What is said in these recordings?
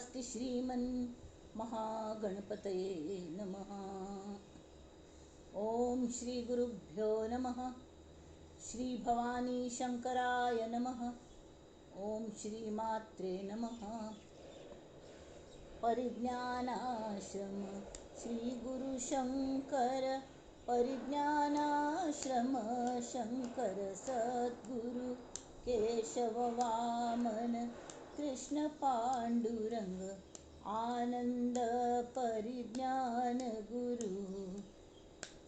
स्वस्ति श्रीमन् महागणपतये नमः. ओम श्री गुरुभ्यो नमः. श्री भवानी शंकराय नमः. ओम श्री मात्रे नमः. परिज्ञानाश्रम श्री गुरु शंकर, परिज्ञानाश्रम शंकर सद्गुरु केशव वामन कृष्ण पांडुरंग आनंद परिज्ञान गुरु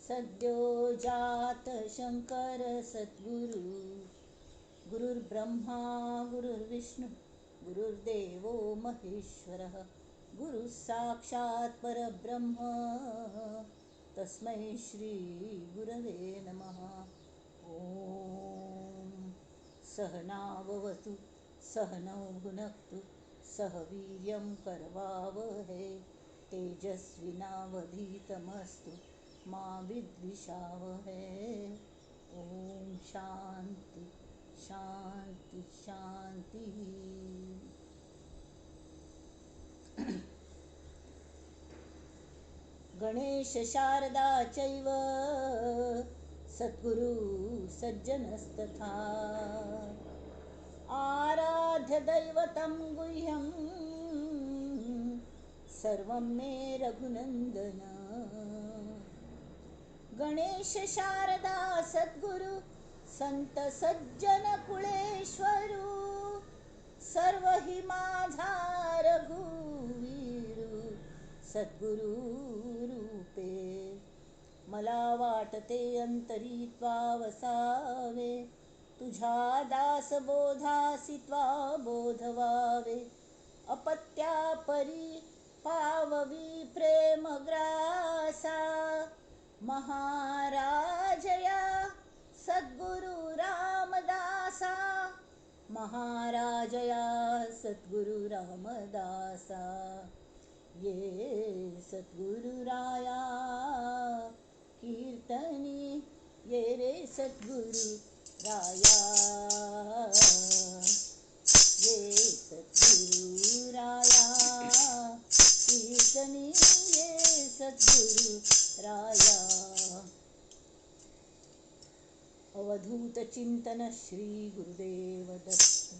सद्यो जात शंकर सद्गुरु. गुरुर्ब्रह्मा गुरुर्विष्णु गुरुर्देवो महेश्वरः, गुरुः साक्षात् परब्रह्म तस्मै श्री गुरवे नमः. ॐ सहनाववतु सहनौ भुनक्तु सह वीर्यं करवावहै, तेजस्विनावधीतमस्तु मा विद्विषावहै. ॐ शांती शांती शांती. गणेश शारदा चैव सद्गुरु सज्जनस्तथा, आराध्य दैवतं गुह्यं सर्वं मे रघुनंदन. गणेश शारदा सद्गुरु संत सज्जन कुळेश्वरू, सर्व हि माझा रघुवीरू सद्गुरु रूपे. मला वाटते अंतरी त्वा वसावे, तुझ्या दासबोधासी त्वा बोधवावे. अपत्या परी पाववी प्रेमग्रासा, महाराजया सद्गुरु रामदासा, महाराजया सद्गुरु रामदासा. ये सद्गुरुराया कीर्तनी, ये रे सद्गुरु राया, ये सद्गुरुराया कीर्तनी, ये सद्गुरु राया. अवधूत चिंतन श्री गुरुदेव दत्त.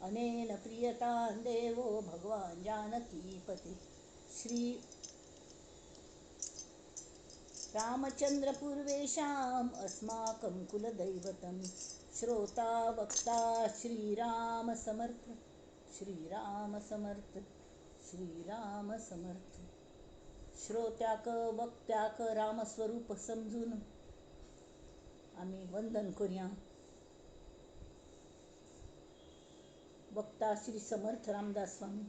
अनेन प्रियतां देवो भगवान जानकीपति. श्री रामचंद्र पूर्वेषाम् अस्माकं कुलदैवतं. श्रोता वक्ता श्रीराम समर्थ, श्रीराम समर्थ, श्रीराम समर्थ. श्रोत्याक वक्त्याक रामस्वरूप समजून आमी वंदन करूया. वक्ता श्री समर्थ रामदास स्वामी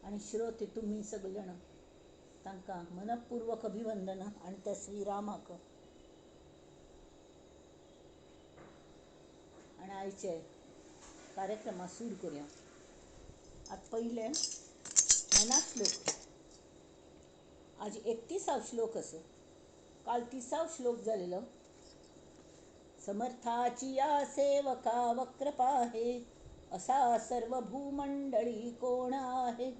आणि श्रोते तुम्ही सगळे जण, तांकां मनपूर्वक अभिवंदन आनी त्या श्रीरामाक. आनी आयचे कार्यक्रमा सुरू करूया. आतां पयलें मना श्लोक. आज 31 श्लोक आसा. काल 30 श्लोक जालेलो. समर्थाची या सेवका वक्रपा आहे, असा सर्व भूमंडळी कोण आहे.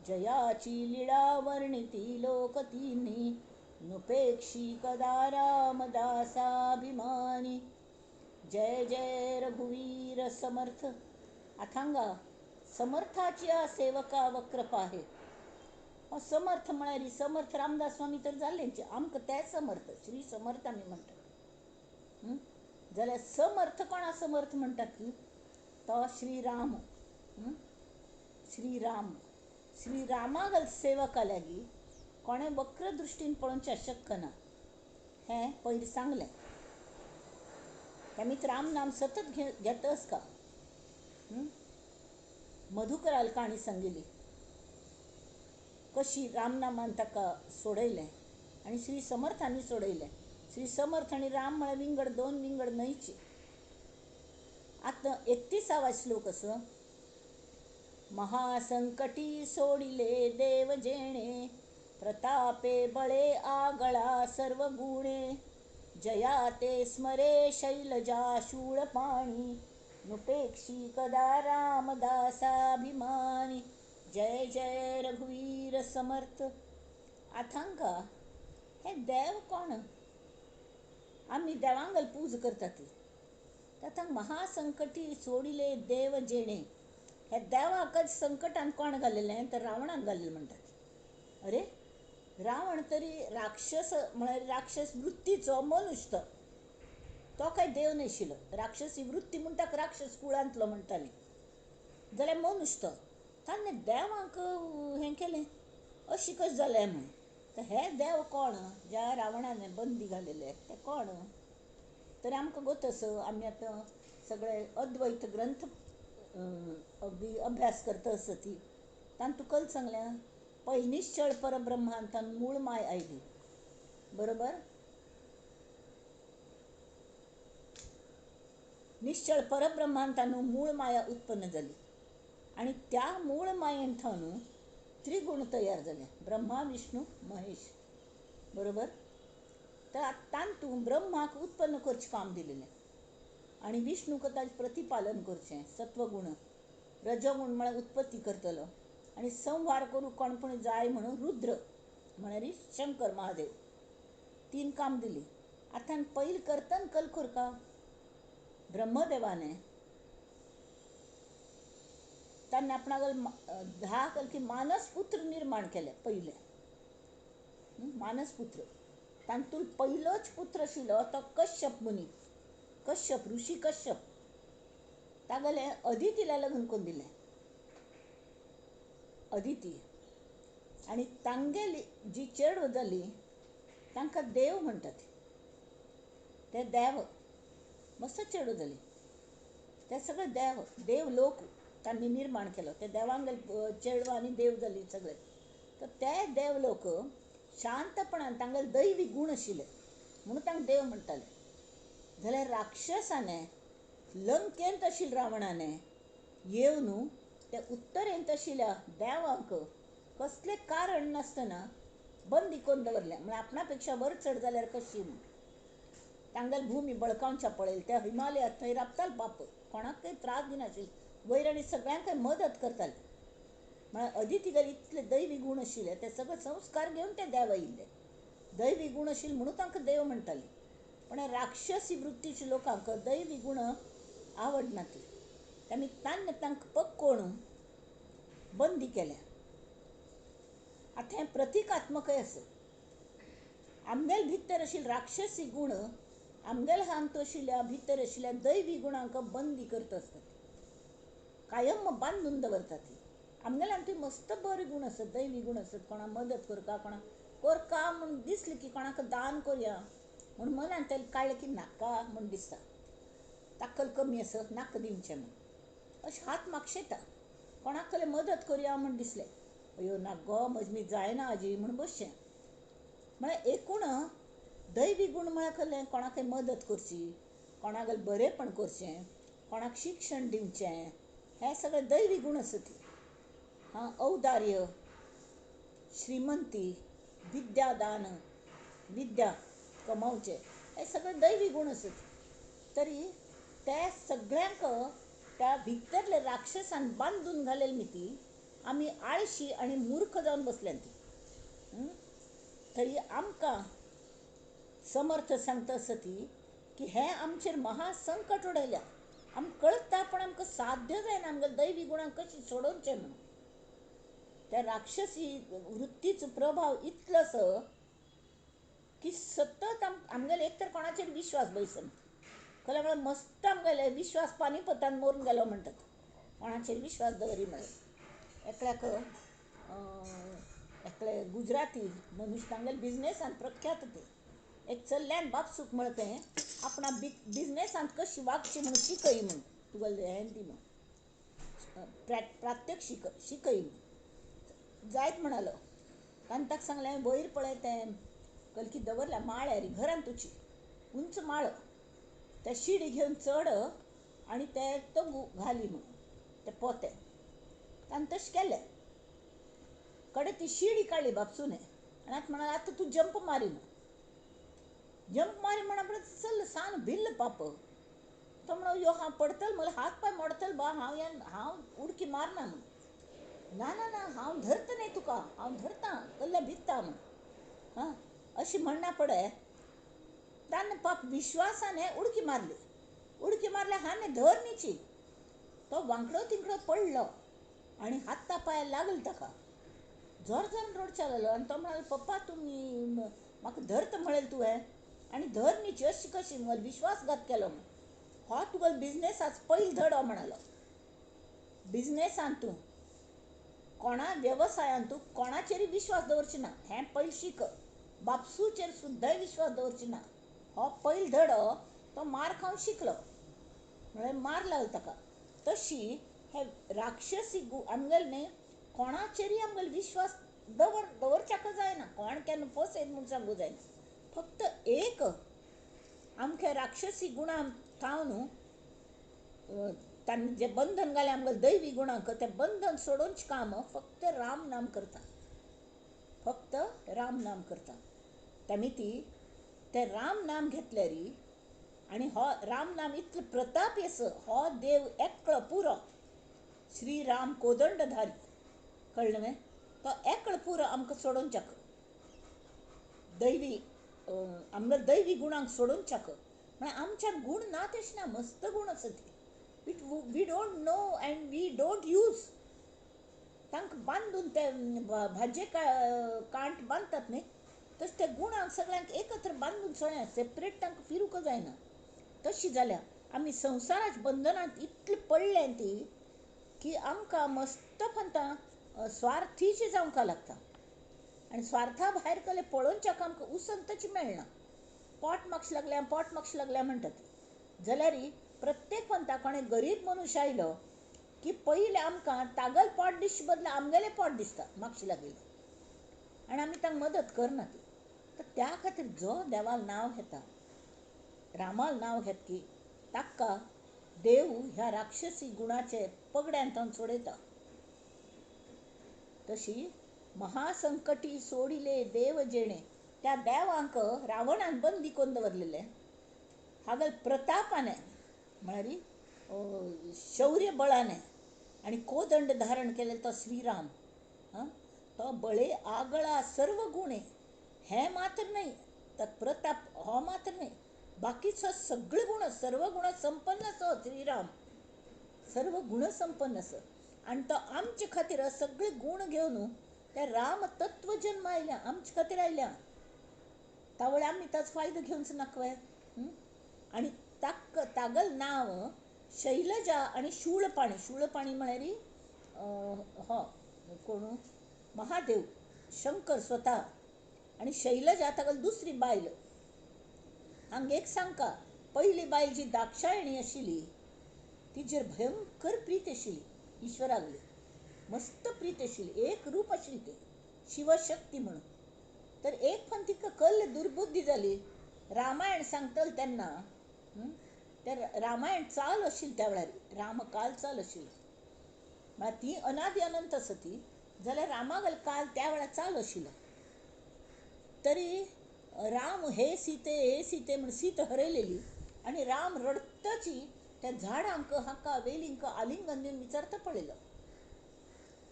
जयाची लीळा वर्णिती लोकतीनी, नुपेक्षी कदा रामदासाभिमानी. जय जय रघुवीर समर्थ. आथांगा समर्थाची या सेवका वक्रपा आहे. समर्थ म्हळ्यार समर्थ रामदास स्वामी तर जाल्ले, आमकां ते समर्थ श्री समर्थ आमी म्हणटात. जाल्यार समर्थ कोणा समर्थ म्हणटात की तो श्रीराम. श्रीराम श्रीरामाक सेवका लागीं कोणें वक्र दृश्टीन पळोवचें शक्य ना हें पयर सांगलें. तेमीच राम नाम सतत घेतच का. मधुकराल काणी सांगिल्ली कशी रामनामान ताका सोडयलें आनी श्री समर्थांनी सोडयलें. श्री समर्थ आनी राम म्हळ्यार विंगड, दोन विंगड न्हयची. आतां 31 श्लोक आसा. महासंकटी सोडिले देव जेणे, प्रतापे बळे आगळा सर्व गुणे. जया ते स्मरे शैलजा शूळपाणी, नुपेक्षी कदा रामदासाभिमानी जय जय रघुवीर समर्थ. आतांकां हे देव कोण? आमी देवांगल पूज करतात ती तांकां महासंकटी सोडिले देव जेणे. हे देवाकच संकटान कोण घालेलें तर रावणान घालेलें म्हणटात. अरे रावण तरी राक्षस म्हळ्यार राक्षस वृत्तीचो मनुष्य, तो काय देव नाशिल्लो. राक्षसी वृत्ती म्हूण ताका राक्षस कुळांतलो म्हणटाली जाल्यार मनुष्य ताणें देवांक हें केलें अशें कशें जालें म्हूण. तर हे देव कोण ज्या रावणान बंदी घालेले ते कोण? तर आमकां गोत आसा, आमी आतां सगळे अद्वैत ग्रंथ अगदी अभ्यास करता आसा ती तांतूं कल सांगल्या पयलीं निश्चळ परब्रह्मांतान मूळ माय आयली, बरोबर? निश्चळ परब्रह्मांतान मूळ माया उत्पन्न जाली आनी त्या मूळ मायेन थावन त्रिगुण तयार जाले, ब्रह्मा विष्णू महेश, बरोबर? तर तांतूं ब्रह्माक उत्पन्न करचें काम दिलेलें आनी विष्णूक ताजें प्रतिपालन करचें, सत्वगुण. रजगुण म्हळ्यार उत्पत्ती करतलो आनी संहार करूंक कोण पूण जाय म्हणून रुद्र म्हळ्यार शंकर महादेव. तीन काम दिली. आतां पयलीं करतन कल करका ब्रह्मदेवाने ताणें आपणाक 10 कलकी मानस पुत्र निर्माण केले. पयले मानस पुत्र, तातूंत पयलोच पुत्र आशिल्लो तो कश्यप मुनी, कश्यप ऋषी कश्यप. तागेलें अदितीला लग्न करून दिलें, अदिती. आनी तांगेली जी चेडूं जाली तांकां देव म्हणटात, ते देव मस्त चेडूं जाली, ते सगळे देव देव लोक तांणी निर्माण केलो. ते देवांगेले चेडवां आनी देव जाली सगळे. तर ते देव लोक शांतपणान तांगेले दैवी गूण आशिल्ले म्हणून तांकां देव म्हणटाले. जाल्यार राक्षसाने लंकेंत आशिल्ल्या रावणाने येवन ते उत्तरेंत आशिल्ल्या देवांक कसलें कारण नासतना बंदी करून दवरलें. म्हळ्यार आपणा पेक्षा वर चड जाल्यार कशी म्हूण तांगेली भूमी बळकावच्या पळयली. त्या हिमालयांत थंय राबताले बाप, कोणाकय त्रास दिनाशिल्ले, वयर आनी सगळ्यांकय मदत करताले. म्हळ्यार अदितीगेर इतले दैवी गूण आशिल्ले, ते सगळे संस्कार घेवन ते देव आयिल्ले. दैवी गूण आशिल्ले म्हणून तांकां देव म्हणटाले. पण राक्षसी वृत्तीच्या लोकांक दैवी गूण आवडना ती, आनी तांकां तांकां पक्कोवन बंदी केल्या. आतां हें प्रतिकात्मकय आसा. आमगेले भितर आशिल्ले राक्षसी गूण आमगेले हांत आशिल्ल्या भितर आशिल्ल्या दैवी गुणांक बंदी करता आसतात, कायम बांदून दवरतात. आमगेले हातूंत मस्त बरे गूण आसत, दैवी गूण आसत, कोणाक मदत करका, कोणाक करका म्हूण दिसलें की कोणाक दान करया म्हूण मनान तें काडलें की नाका म्हूण दिसता, ताकल कमी आसत नाका दिवचें म्हूण अशें हात मागशेता. कोणाक कसलें मदत करया म्हूण दिसलें, अयो ना गो म्हजें जायना आजी म्हूण बसचें. म्हळ्यार एकूण दैवी गूण म्हळ्यार कसलें, कोणाकय मदत करची, कोणाक बरेंपण करचें, कोणाक शिक्षण दिवचें, हे सगळे दैवी गूण आसत. हां, औदार्य, श्रीमंती, विद्यादान, विद्या कमावचें, हे सगळे दैवी गूण आसत. तरी त्या सगळ्यांक त्या भितरले राक्षसान बांदून घालेली न्ही ती आमी आळशी आनी मूर्ख जावन बसल्यात ती. तरी आमकां समर्थ सांगता आसा ती की हें आमचेर महासंकट उडयल्या, आमकां कळटा पण आमकां साध्य जायना आमगे दैवी गुणांक कशी सोडोवचें म्हणून. त्या राक्षसी वृत्तीचो प्रभाव इतलोसो की सतत आमगेले एक तर कोणाचेर विश्वास बैसना. खरें म्हळ्यार मस्त आमगेले विश्वास पानीपतान मरून गेलो म्हणटात, कोणाचेर विश्वास दवरी म्हळ्यार. एकल्याक एकले गुजराती मनुष्य तांगेले बिजनेसान प्रख्यात ते, एक चल्ल्यान बापसूक म्हळें तें आपणा बिजनेसांत कशी वागची म्हूण शिकय म्हूण, तुगेलें हें दी म्हूण प्रात्यक्षीक शिकय म्हूण जायत म्हणालो. ताणें ताका सांगलें वयर पळय तें कलकी दवरल्या माळ्यार घरान तुजी उंच माळो, ते शिडी घेवन चड आनी ते तो घाली म्हणून ते पोते. ताणें तशें केलें. कडे ती शिडी काडली बापसूने आनी आतां म्हणालो आतां तूं जंप मारी म्हूण. जंप मारी म्हणा चल सान भिल्ल पाप, तो म्हणो यो हांव पडतल म्हळ्यार हात पांय मोडतल बा, हांव हांव उडकी मारना म्हूण. ना ना ना हांव धरता न्ही तुका, हांव धरता कल्ल्या भित्ता म्हूण. हां अशी म्हणना पडे ताणें पाप विश्वासाने उडकी मारली. उडकी मारल्या हाने धर न्हीची, तो वांकडो तिकडो पडलो आनी हाता पांय लागलो ताका. जोर जोरान रडचो लागलो आनी तो म्हणालो पप्पा तुमी म्हाका धरता म्हळें तुवें आनी धर न्हीची अशी कशी म्हजो विश्वासघात केलो म्हूण. हो तुगेलो बिजनेस आज पयलो धडो म्हणालो. बिजनेसान तूं कोणा वेवसायान तूं कोणाचेरूय विश्वास दवरचो ना हें पयलीं शीक. बापसूचेर सुद्दां विश्वास दवरचो ना. हो पयलो धडो तो मार खावन शिकलो, म्हळ्यार मार लागलो ताका. तशी हे राक्षसी आमगेले न्ही कोणाचेरूय आमगेलो विश्वास दवरच्याक जायना, कोण केन्ना फसयत म्हूण सांगूंक जायना. फक्त एक आमच्या राक्षसी गुणां थावन तांणी जें बंधन घालें आमगेलें दैवी गुणांक, तें बंधन सोडोवचें काम फक्त राम नाम करता, फक्त राम नाम करता. तेमी तें राम नाम घेतल्यार आनी हो राम नाम इतलो प्रतापी आसा, हो देव एकलो पुरो श्री राम कोदंडधारी, कळ्ळें न्हय? तो एकलो पुरो आमकां सोडोवच्याक दैवी आमगे दैवी गुणांक सोडोवच्याक. म्हळ्यार आमच्यान गूण ना तशें ना, मस्त गूण आसा ते. We don't know and we don't use. तांकां बांदून ते भाजये कांट बांदतात न्ही तशें त्या गुणांक सगळ्यांक एकत्र बांदून सगळ्यांक सेपरेट तांकां फिरूंक जायना. तशी जाल्या आमी संवसाराच्या बंधनांत इतली पडल्या ती की आमकां मस्त पंता स्वार्थीची जावंक लागता आनी स्वार्था भायर कले पळोवच्याक आमकां उसंतच मेळना. पोट मागशी लागल्या, पोट मागशी लागल्या म्हणटात. जाल्यार प्रत्येक पंता कोणे गरीब मनुष्य आयलो की पयलें आमकां तागल पोट दिसचे बदला आमगेलें पोट दिसता मागशी लागिल्लें आनी आमी तांकां मदत करना ती. तर त्या खातीर जो देवाल नांव घेता, रामाल नांव घेतकी ताका देव ह्या राक्षसी गुणाचे पगड्यान तावन सोडयता. तशी महासंकटी सोडिले देव जेणे, त्या देवांक रावणान बंदी करून दवरलेले हागल प्रतापाने म्हळ्यार शौर्य बळाने आनी कोदंड धारण केले तो श्रीराम. हां तो बळे आगळा सर्व गुणे, हें मात्र न्हय तर प्रताप हो मात्र न्हय, बाकीचो सगळे गुण सर्व गुण संपन्न असो श्रीराम, सर्व गुण संपन्न असो. आनी तो आमचे खातीर सगळे गुण घेवन त्या राम तत्व जन्म आयल्या, आमचे खातीर आयल्या. तावळ आमी ताचो फायदो घेवंच नाका. आनी ताक तागल नांव शैलजा आनी शूळपाणी. शूळपाणी म्हळ्यार हो कोण महादेव शंकर स्वता आनी शैलजा तागल दुसरी बायल. हांगा एक सांगका, पयली बायल जी दाक्षायणी आशिल्ली तिजेर भयंकर प्रीत आशिल्ली ईश्वरागली, मस्त प्रीत आशिल्ली, एक रूप आशिल्ली ती शिवशक्ती म्हणून. तर एक पण तिका कल्ल दुर्बुद्धी जाली. रामायण सांगतल तेन्ना ते रामायण चाल आशिल्ली त्या वेळार, रामकाल चाल आशिल्ली, म्हळ्यार ती अनादी अनंत आसा ती, जाल्यार रामागल काल त्या वेळार चालू आशिल्लो. तरी राम हे सीते हे सीते म्हण सीत हरयलेली आनी राम रडतची त्या झाडांक हाका वेलींक आलिंगन दिवन विचारता पळयलो.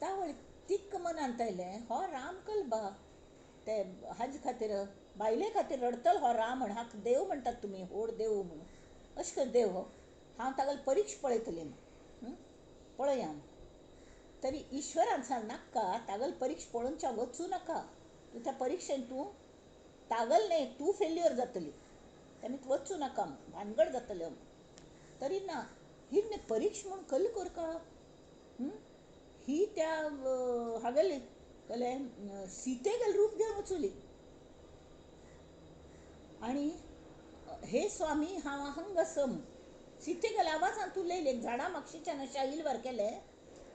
तावळ तिक्क मनांत आयलें हो राम कल बा ते हाजे खातीर बायले खातीर रडतल हो राम म्हण, हाका देव म्हणटात तुमी, व्हड देव म्हणून, अशें कर देव हो, हांव तागेली परीक्षा पळयतलें म्हूण पळया. तरी ईश्वरान सांग नाका तागेली परीक्षा पळोवच्या वचूं नाका, तूं त्या परिक्षेन तूं तागल न्हय तूं फेल्युअर जातली, तेमी वचूं नाका भानगड जातलें. तरी ना ही न्ही परीक्षा म्हूण कल करका ही त्या हागेली कले सीतेगेलें रूप घेवन वचुली आनी हे स्वामी हांव हांगा सम सीतेगेल्या आवाजान उलयलें, झाडां मागशीच्यान अशें आयिल्वार केलें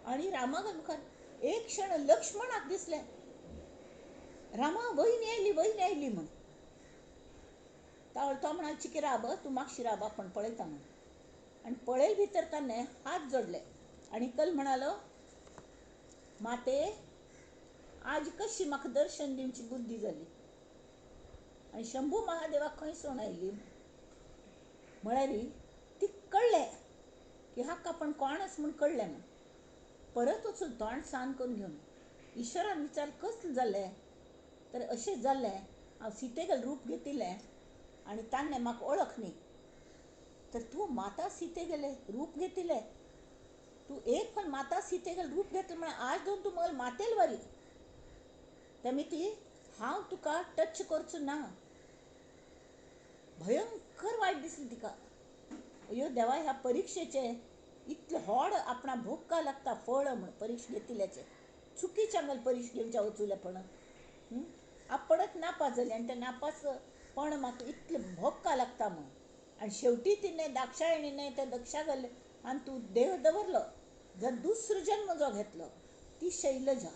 आनी रामाक मुखार एक क्षण लक्ष्मणाक दिसलें रामा वयनी आयली वयनी आयली म्हूण. तो म्हणाल चिके राब तूं मागशी राब आपूण पळयता म्हूण. आनी पळयल भितर ताणें हात जोडले आनी कल म्हणालो माते आज कशी म्हाका दर्शन दिवची बुद्धी जाली आनी शंभू महादेवाक खंय सोण आयली. म्हळ्यार ती कळ्ळें की हाका आपण कोण आसा म्हूण कळ्ळें म्हूण. परत वचून तोंड सान करून घेवन ईश्वरान विचार कसलें जालें तर अशें जालें, हांव सीतेगेलें रूप घेतिल्लें आनी ताणें म्हाका ओळख न्ही. तर तूं माता सीतेगेलें रूप घेतिल्लें, तूं एक पण माता सीतेगेलें रूप घेतलें म्हळ्यार आज दोन तूं म्हगेलें मातेल वारी. तेमी ती हांव तुका टच करचो ना. भयंकर वायट दिसलें तिका. अयो देवा, ह्या परिक्षेचें इतलें व्हड आपणा भोगका लागता फळ म्हूण परिक्षा घेतिल्ल्याचें. चुकीच्या आमगेलें परिक्षा घेवच्या वचुलें पण आपणच नापास जालें आनी तें नापासपण म्हाका इतलें भोगका लागता म्हूण. आनी शेवटी तिणें दाक्षायणीने त्या दक्षागेलें आनी तूं देह दवरलो. जर दुसरो जन्म जो घेतलो ती शैलजा.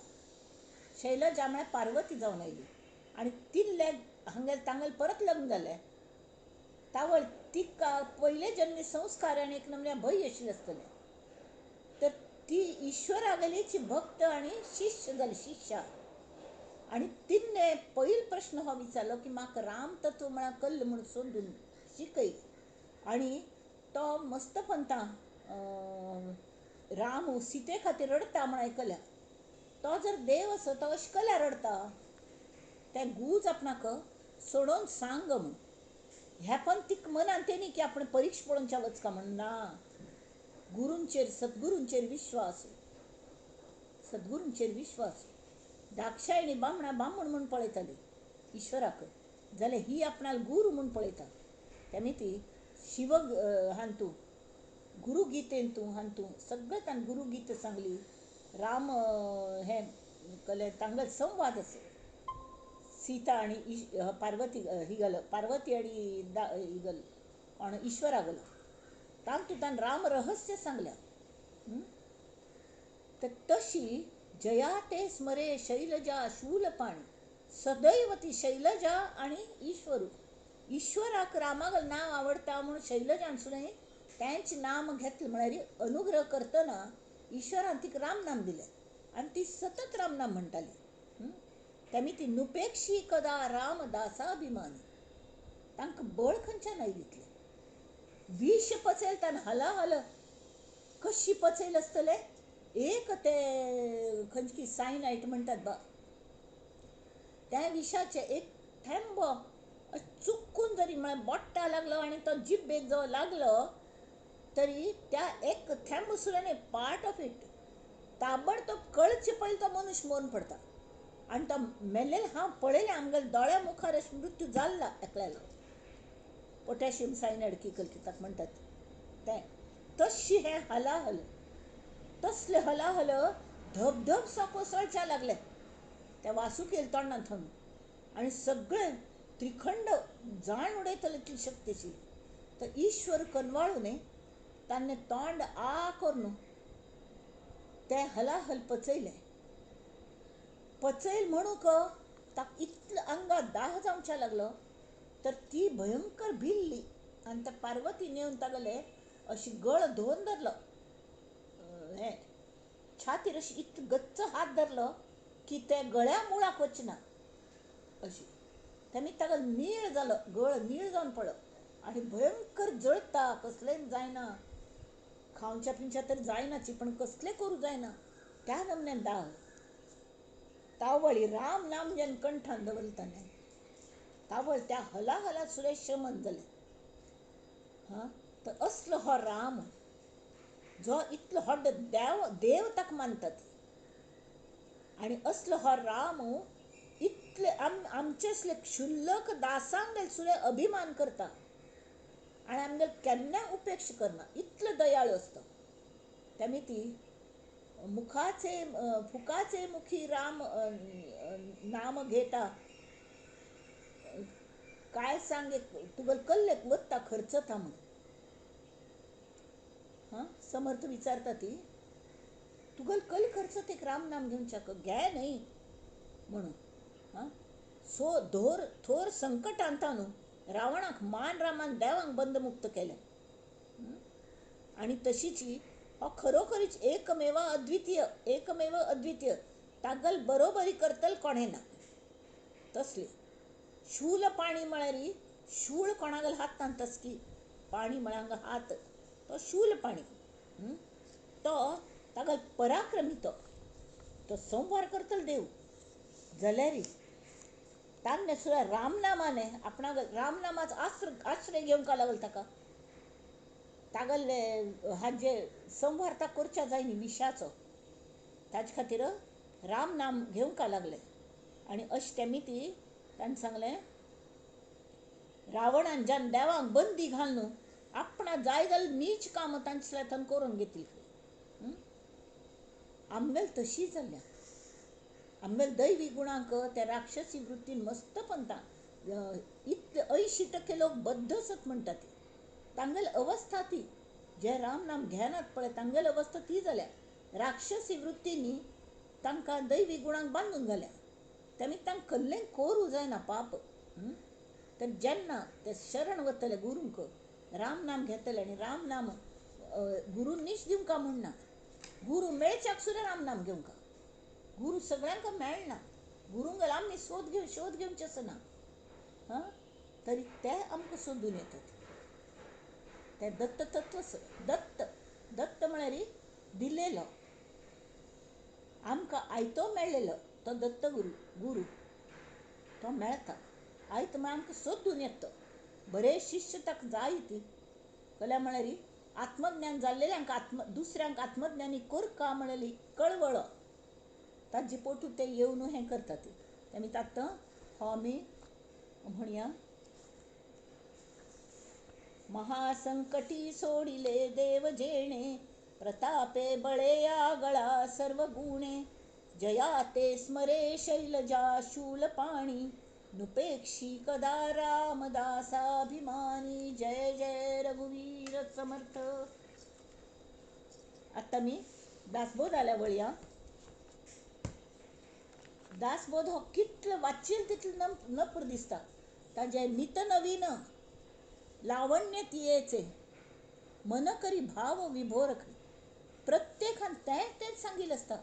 शैलजा म्हळ्यार पार्वती जावन आयली आनी तिल्ले हांगेलें तांगेलें परत लग्न जालें. तावळ तिका पयले जन्मी संस्कार आनी एक नमन्या भंय आशिल्लें आसतलें. तर ती ईश्वरागेलीची भक्त आनी शिष्य जाली, शिष्या. आनी तिणें पयलो प्रश्न हो विचारलो की म्हाका राम तत्व म्हळ्यार कल्ल म्हूण सोदून शिकय. आनी तो मस्त पंता राम सीते खातीर रडटा म्हूण आयकल्या. तो जर देव आसा तो अशें कल्या रडटा, तें गूज आपणाक सोडोवन सांग म्हूण. ह्या पण तिका मनान तेणी की आपण परिक्षा पळोवच्या वचका म्हूण ना. गुरूंचेर सद्गुरूंचेर विश्वास, सद्गुरूंचेर विश्वास. दाक्षायणी बामणा बामण म्हूण पळयताली ईश्वराक, जाल्यार ही आपणाक गुरू म्हूण पळयता. तेमी ती शिव हांतू गुरुगीतेन तूं हांतू सगळें ताणें गुरुगीता सांगली. राम हें कले तांगेलो संवाद आसा सीता आनी पार्वती ही गेलो, पार्वती आनी ही गेलो कोण ईश्वरा गेलो. तातूंत ताणें राम रहस्य सांगल्या. तर तशी जया ते स्मरे शैलजा शूलपाणी, सदैव ती शैलजा आनी ईश्वरू. ईश्वराक रामागेलें नांव आवडटा म्हूण शैलजान सुद्दां तेंच नाम घेतलें म्हळ्यार अनुग्रह करतना ईश्वरान तिका रामनाम दिलें आनी ती सतत रामनाम म्हणटाली. तेमी ती नुपेक्षी कदा रामदासाभिमानी, तांकां बळ खंयच्यान आयलें इतलें. विष पचयल ताणें हलाहल कशी पचयल आसतलें. एक ते खंयची सायनायट म्हणटात बा, त्या विशाचें एक थेंबो चुकून जरी म्हळ्यार बोट्टा लागलो आनी तो जिब्बेक जो लागलो तरी त्या एक थेंब सुद्दां न्ही, पार्ट ऑफ it ताबडतोब कळचे पयलीं तो मनीस मरून पडटा. आनी तो मेल्लेलो हांव पळयलें आमगेल्या दोळ्या मुखार अशें मृत्यू जाल्ला एकल्यालो. पोटॅशियम सायनायड की ताका म्हणटात तें. तशी हें हलाहल, तसलें हलाहल धबधब सो कोसळच्या लागलें त्या वासुकेल तोंडांत थंय. आनी सगळें त्रिखंड जाण उडयतले इतली शक्ती आशिल्ली. तर ईश्वर कनवाळू न्ही ताणें तोंड आ करून तें हलाहल पचयलें. पचयल म्हणूंक ताका इतलो आंगाक दाह जावच्या लागलो तर ती भयंकर भिल्ली आनी त्या पार्वतीन येवन तागेलें अशी गळ धुवन धरलो, हें छातीर अशी इतलो गच्च हात धरलो की ते गळ्या मुळाक वचना अशी. तेमी ताका नीळ जालो, गळ नीळ जावन पडलो आनी भयंकर जळता, कसलेंच जायना, खावच्या पिवच्या तर जायनाची पण कसलें करूं जायना त्या नमन्यान दाह. तावळी राम नाम जेन्ना कंठान दवरलें ताणें तावळ त्या हलाहला सुद्दां शमन जालें. हां, तर असलो हो राम जो इतलो व्हड देव देव ताका मानतात. आनी असलो हो राम इतले आमचे असले क्षुल्लक दासांगेल सुद्दां अभिमान करता आनी आमगेल केन्ना उपेक्षा करना, इतलो दयाळू आसता. तेमी ती मुखाचे फुकाचे मुखी राम नाम घेता, काय सांगे तुगेल कल्लेक वत्ता खर्चता म्हूण. हां, समर्थ विचारता ती तुगेल कल खर्चत एक राम नाम घेवच्याक घे न्हय म्हणून. हां, सो धोर थोर संकटांत न्हू रावणाक मान रामान देवांक बंदमुक्त केलें. आनी तशीच हो खरोखरीच एकमेव अद्वितीय, एकमेव अद्वितीय, तागल बरोबरी करतल कोणें ना. तसले शूल पाणी म्हळ्यार शूळ कोणागेल हातांत तसकी पाणी म्हळ्यार हात तो शूलपाणी, तो तागेलो पराक्रमी, तो तो संवार करतलो देव जाल्यार तांणे सुद्दां रामनामाने आपणाक रामनामाचो आश्रय घेवंक लागलो ताका. तागेले हाजे संवार ताका करच्या जाय न्ही विशाचो, ताजे खातीर रामनाम घेवंक लागले. आनी अशें तेमी ती ताणें सांगलें, रावणान ज्यान देवांक बंदी घालून आपणा जाय जाल्यार नीच कामां तांचे थंय करून घेतली. आमगेल तशी जाल्या, आमगेल दैवी गुणांक त्या राक्षसी वृत्तीन मस्त पंता इतले 80% लोक बद्ध आसत म्हणटा ती तांगेल अवस्था ती, जे रामनाम घेनात पळय तांगेल अवस्था ती जाल्या. राक्षसी वृत्तींनी तांकां दैवी गुणांक बांदून घाल्या, तेमी तांकां कसलें करूं जायना पाप. तर जेन्ना ते शरण वतले गुरूंक, रामनाम घेतले आनी रामनाम गुरूंनीच दिवंका म्हूण ना, गुरू मेळच्याक सुद्दां रामनाम घेवंका. गुरू सगळ्यांक मेळना, गुरूंक आमी शोध घेवचे आसना, हां, तरी ते आमकां सोदून येतात. ते दत्त तत्व, दत्त दत्त म्हळ्यार दिलेलो, आमकां आयतो मेळ्ळेलो तो दत्त गुरू, गुरू तो मेळटा आयत म्हळ्यार आमकां सोदून येता. बरे शिष्य ताका जाय ती कल्या म्हळ्यार आत्मज्ञान जाल्लेल्यांक दुसऱ्यांक आत्मज्ञानी करका म्हणली कळवळ ताजे पोटू ते येवन हें करतात. तेमी तात हो आमी म्हणया, महासंकटी सोडिले देव जेणे, प्रतापे बळे आगळा सर्व गुणे, जया ते स्मरे शैलजा शूलपाणी, नुपेक्षी कदा रामदासाभिमानी, जय जय रघुवीर समर्थ. आतां मी दासबोध आल्या वळया. दासबोध हो कितलो वाचील तितलो नपूर दिसता. ताजें नित नवीन लावण्य तियेचे, मन करी भाव विभोर. प्रत्येकान तें तेंच सांगिल्लें आसता,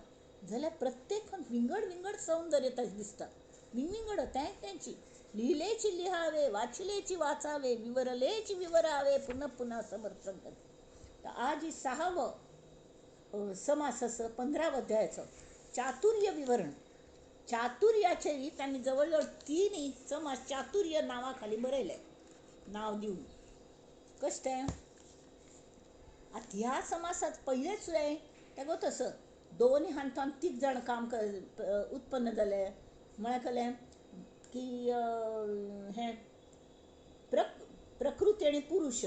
जाल्यार प्रत्येकान विंगड विंगड सौंदर्य ताजें दिसता, विंगड तें तेंची. लिहिलेची लिहावे, वाचिलेची वाचावे, विवरलेची विवरावे, पुन्हा पुन्हा समर्थ सांगतात. तर आज ही 6वं समास असं 15व्या अध्यायाचं चातुर्य विवरण. चातुर्याचेही त्यांनी जवळजवळ 3 समास चातुर्य नावाखाली बरयले, नाव दिवन. कशें तें आतां ह्या समासात पयलेच सुद्दां तेगो तसं दोन हांतान 3 जाण काम उत्पन्न जालें. म्हळ्यार कलें की हें प्रकृती आनी पुरुष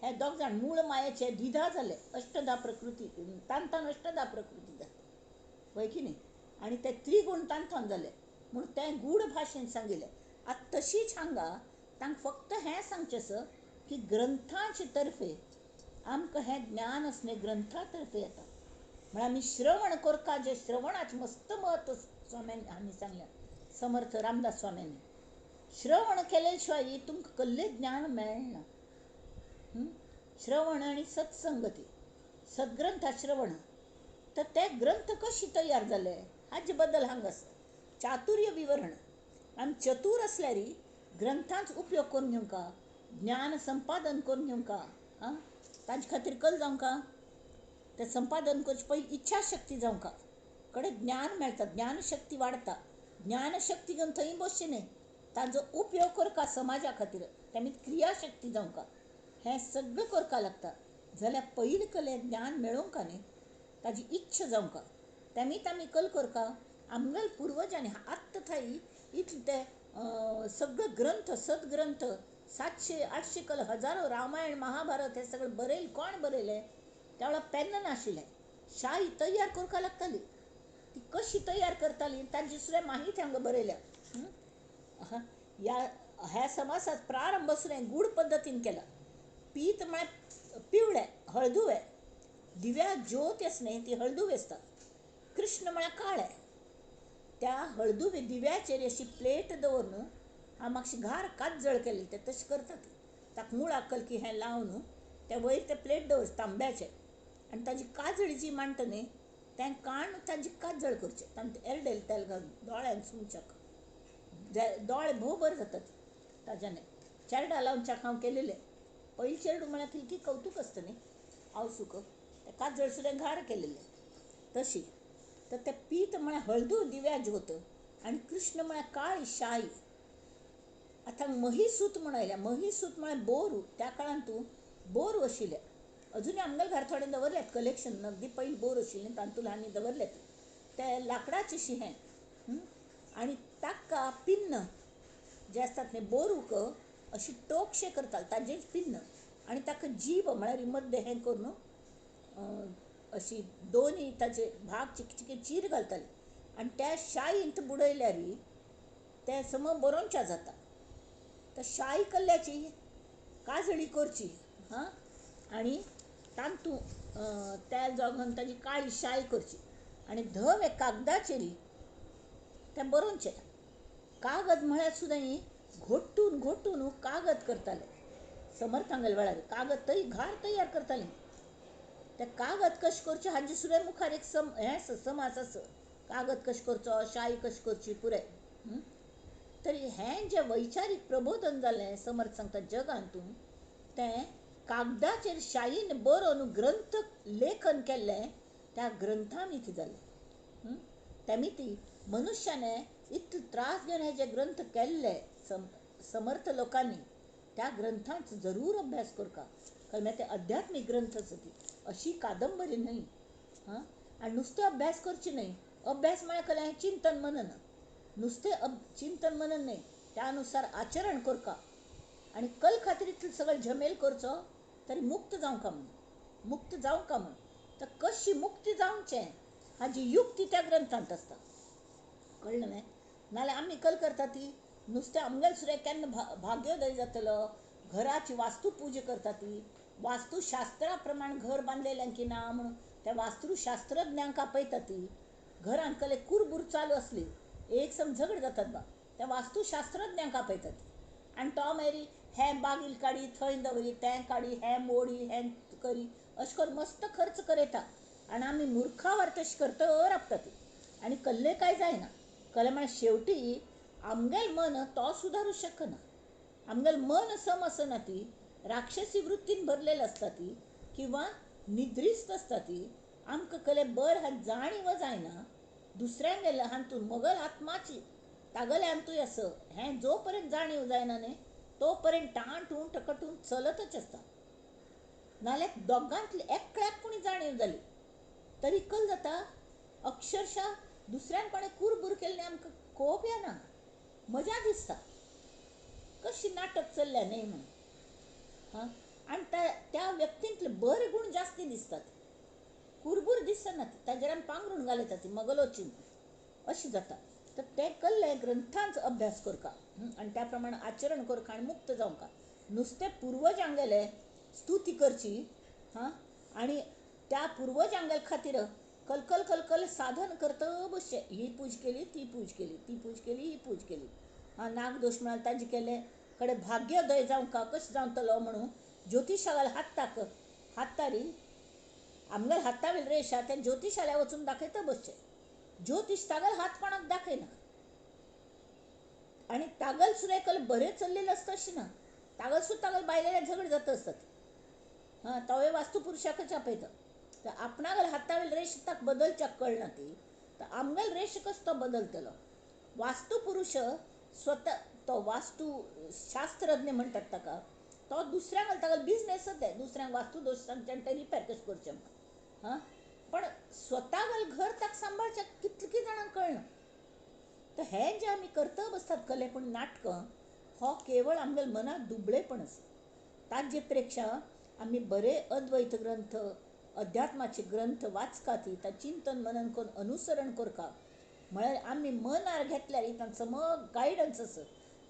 हे दोग जाण मूळ मायेचे द्विधा जाले, अष्टधा प्रकृती तांतान अष्टधा प्रकृती जाता वय की न्ही, आनी ते त्रिगुण तांतान जाले म्हूण तें गूढ भाशेन सांगिल्लें. आतां तशीच हांगा तांकां फक्त हें सांगचें आसा की ग्रंथाचे तर्फे आमकां हें ज्ञान आसलें, ग्रंथा तर्फे येता. म्हळ्यार आमी श्रवण करता, जें श्रवणाचें मस्त म्हत्व स्वाम्यांनी हांणी सांगलें, समर्थ रामदास स्वाम्यांनी. श्रवण केले शिवाय तुमकां कसलें ज्ञान मेळना. श्रवण आनी सत्संगती, सद्ग्रंथा श्रवण. तर ते ग्रंथ कशे तयार जाले हाजे बद्दल हांगा आसा चातुर्य विवरण. आमी चतूर आसल्यार ग्रंथांचो उपयोग करून घेवंका, ज्ञान संपादन करून घेवंका, आं, ताजे खातीर कल जावंका, तें संपादन करचे पयलीं इच्छाशक्ती जावंका, कडेन ज्ञान मेळटा, ज्ञानशक्ती वाडटा, ज्ञानशक्ती घेवन थंय बसचें न्ही, ताजो उपयोग करका समाजा खातीर, तेमी क्रियाशक्ती जावंका, हें सगळें करपा लागता. जाल्यार पयलीं कलें ज्ञान मेळोवंका न्ही, ताजी इच्छा जावंका, तेमीत आमी कल करका. आमगेले पुर्वजांनी आत्तां थंय इतले ते सगळे ग्रंथ सद्ग्रंथ 700-800 कल हजारो रामायण महाभारत हे सगळें बरयलें. कोण बरयलें? त्या वेळार पेन नाशिल्लें, शाही तयार करपाक लागताली, ती कशी तयार करताली ताजी सुद्दां माहिती हांगा बरयल्या. ह्या समासात प्रारंभ सुद्दां गूढ पद्दतीन केला. पीत म्हळ्यार पिवळें, हळदुवें, दिव्या ज्योत आसता न्ही ती हळदुवी आसता. कृष्ण म्हळ्यार काळें. त्या हळदुवे दिव्याचेर अशी प्लेट दवरून हांव मातशी घार काजळ केल्ली ते तशें करतात. ताका मुळाक कलकी हें लावन ते वयर ते प्लेट दवर तांब्याचें, आनी ताजी काजळी जी मांडटा न्ही तें काण ताजी काजळ करचें, तांचे एरडेल तेल घालून दोळ्यान सुमच्याक दोळे भोव बरें जातात ताज्याने. चेरडा लावन च्याक हांव केलेलें पयलीं. चेरडू म्हळ्यार कितकी कवतूक आसता न्ही, आवसूक ते काजळ सुद्दां घार केलेलें तशी. तर ते पीत म्हळ्यार हळदूर दिव्या ज्योत आनी कृष्ण म्हळ्यार काळी शाई. आतां महिसूत म्हूण आयल्या. महिसूत म्हळ्यार बोरू. त्या काळांत तूं बोरू आशिल्ले. अजुनूय आमगेल्या घरा थोडे दवरल्यात कलेक्शन. अगदी पयलीं बोर आशिल्लें तातूंत आनी दवरल्यात ते लांकडाचें हें. आनी ताका पिन्न जे आसतात न्ही बोरूक अशी टोकशे करताले ताजेच पिन्न आनी ताका जीब म्हळ्यार मद्दे हें करून अशी दोनी ताजे भाग चिके चिके चीर घालताले आनी त्या शायेंत बुडयल्यार तें सम बरोवच्या जाता. तर शाय कल्ल्याची काजळी करची हां आनी तातूंत त्या जोगून ताजी काळी शाय करची आनी धवे कागदाचेर तें बरोवचें. कागद म्हळ्यार सुद्दां ही घोटून घोटून कागद करताले समर्थांगेल्या वेळार. कागद तरी घार तयार करताले. ते कागद कशें करचें हाजे सुद्दां मुखार एक सम हें आसा समाज आसा. कागद कशें करचो, शाय कशें करची पुराय. तरी हें जें वैचारीक प्रबोधन जालें समर्थ सांगता जगांतू तें कागदाचेर शायीन बरोवन ग्रंथ लेखन केल्लें त्या ग्रंथांनी ती जालें. तेमी मनुष्याने इतले त्रास घेवन हे जे ग्रंथ केल्ले समर्थ लोकांनी त्या ग्रंथांचो जरूर अभ्यास करता. कारण ते अध्यात्मीक ग्रंथ आसा ती अशी कादंबरी न्हय. हां आनी नुस्तें अभ्यास करचे न्हय. अभ्यास म्हळ्यार कलें हें चिंतन मनन. नुस्तें चिंतन मनन न्हय, त्यानुसार आचरण करता आनी कल खातीर इतलें सगळें झमेल करचो तरी मुक्त जावंक म्हूण, मुक्त जावंक म्हूण. तर कशी मुक्ती जावचें हाजी युक्ती त्या ग्रंथांत आसता. कळ्ळें न्हय? नाजाल्यार आमी कल करता ती नुस्तें आमगेलें सुद्दां केन्ना भाग्योदय जातलो. घराची वास्तू पुजा करता ती वास्तुशास्त्रा प्रमाण घर बांदलेलें की ना म्हणून त्या वास्तुशास्त्रज्ञांक आपयता ती. घरांत कले कुरबूर चालू आसली एक सम झगड जातात बा त्या वास्तुशास्त्रज्ञांक आपयतात आनी तो मागीर हें बागील काडी थंय दवरी तें काडी हें मोडी हें करी अशें करून मस्त खर्च करयता आनी आमी मुर्खावर तशें करता राबता ती आनी कल्ले काय जायना. कल्ले म्हळ्यार शेवटी आमगेलें मन तो सुदारूं शकना. आमगेलें मन सम आसना ती राक्षसी वृत्तीन भरलेलें आसता ती किंवा निद्रिस्त आसता ती. आमकां कले बर हा जाणीव जायना दुसऱ्यांगेले हातून मगल आत्माची तागेले हातूंय आस हें जो पर्यंत जाणीव जायना न्ही तो पर्यंत टांटून टकटून चलतच आसता. नाल्यार दोगांतले एकल्याक कोणी जाणीव जाली तरी कल जाता अक्षरशः दुसऱ्यान कोणें कुरबूर केल्लें आमकां कोप येना, मजा दिसता कशी नाटक चल्ल्या न्हय म्हणून. हां आनी त्या व्यक्तींतले बरे गूण जास्ती दिसतात, कुरबूर दिसना ताजेर आमी पांगरूण घालयता ती मगलोची अशें जाता. तर तें कल्लें ग्रंथांचो अभ्यास करका आनी त्या प्रमाणे आचरण करका आनी मुक्त जावंका. नुस्तें पुर्वजांगेले स्तुती करची हां आनी त्या पुर्वजांगेले खातीर कलकल कलकल साधन करता बसचें. ही पूज केली ती पूज केली ती पूज केली ही पूज केली हां नागदोश म्हळ्यार ताजें केलें कडे भाग्योदय जावंका कशें जावतलो म्हणून ज्योतिशागेल हाताक हातारी आमगेले हातावेल रेश आहा ते ज्योतिशाल्या वचून दाखयता बसचें. ज्योतिश तागेलो हात कोणाक दाखयना आनी तागेल सुद्दां कल बरें चल्लेलें आसता अशें ना. तागेल सुद्दां तागेल बायलेलें झगड जाता आसतात. हां तोवूय वास्तुपुरुशाकच आपयता. तर आपणागेले हातावेल रेश ताका बदलच्याक कळना ती तर आमगेलो रेश कसो तो बदलतलो. वास्तुपुरुष स्वता तो वास्तुशास्त्रज्ञ म्हणटात ताका तो दुसऱ्यांक ताका बिजनेसच ते दुसऱ्यांक वास्तुदोश सांगचे आनी ते रिपेर कशें करचें म्हणून. हां पण स्वता घर ताका सांबाळचें कितलीं जाणांक कळना. तर हें जें आमी करता बसतात कले पूण नाटकां हो केवळ आमगेल्या मनाक दुबळेपण आसा. ताजे प्रेक्षा आमी बरे अद्वैत ग्रंथ अध्यात्माचे ग्रंथ वाचका ती ता चिंतन मनन करून अनुसरण करका म्हळ्यार आमी मनार घेतल्यार तांचो मग गायडन्स आसा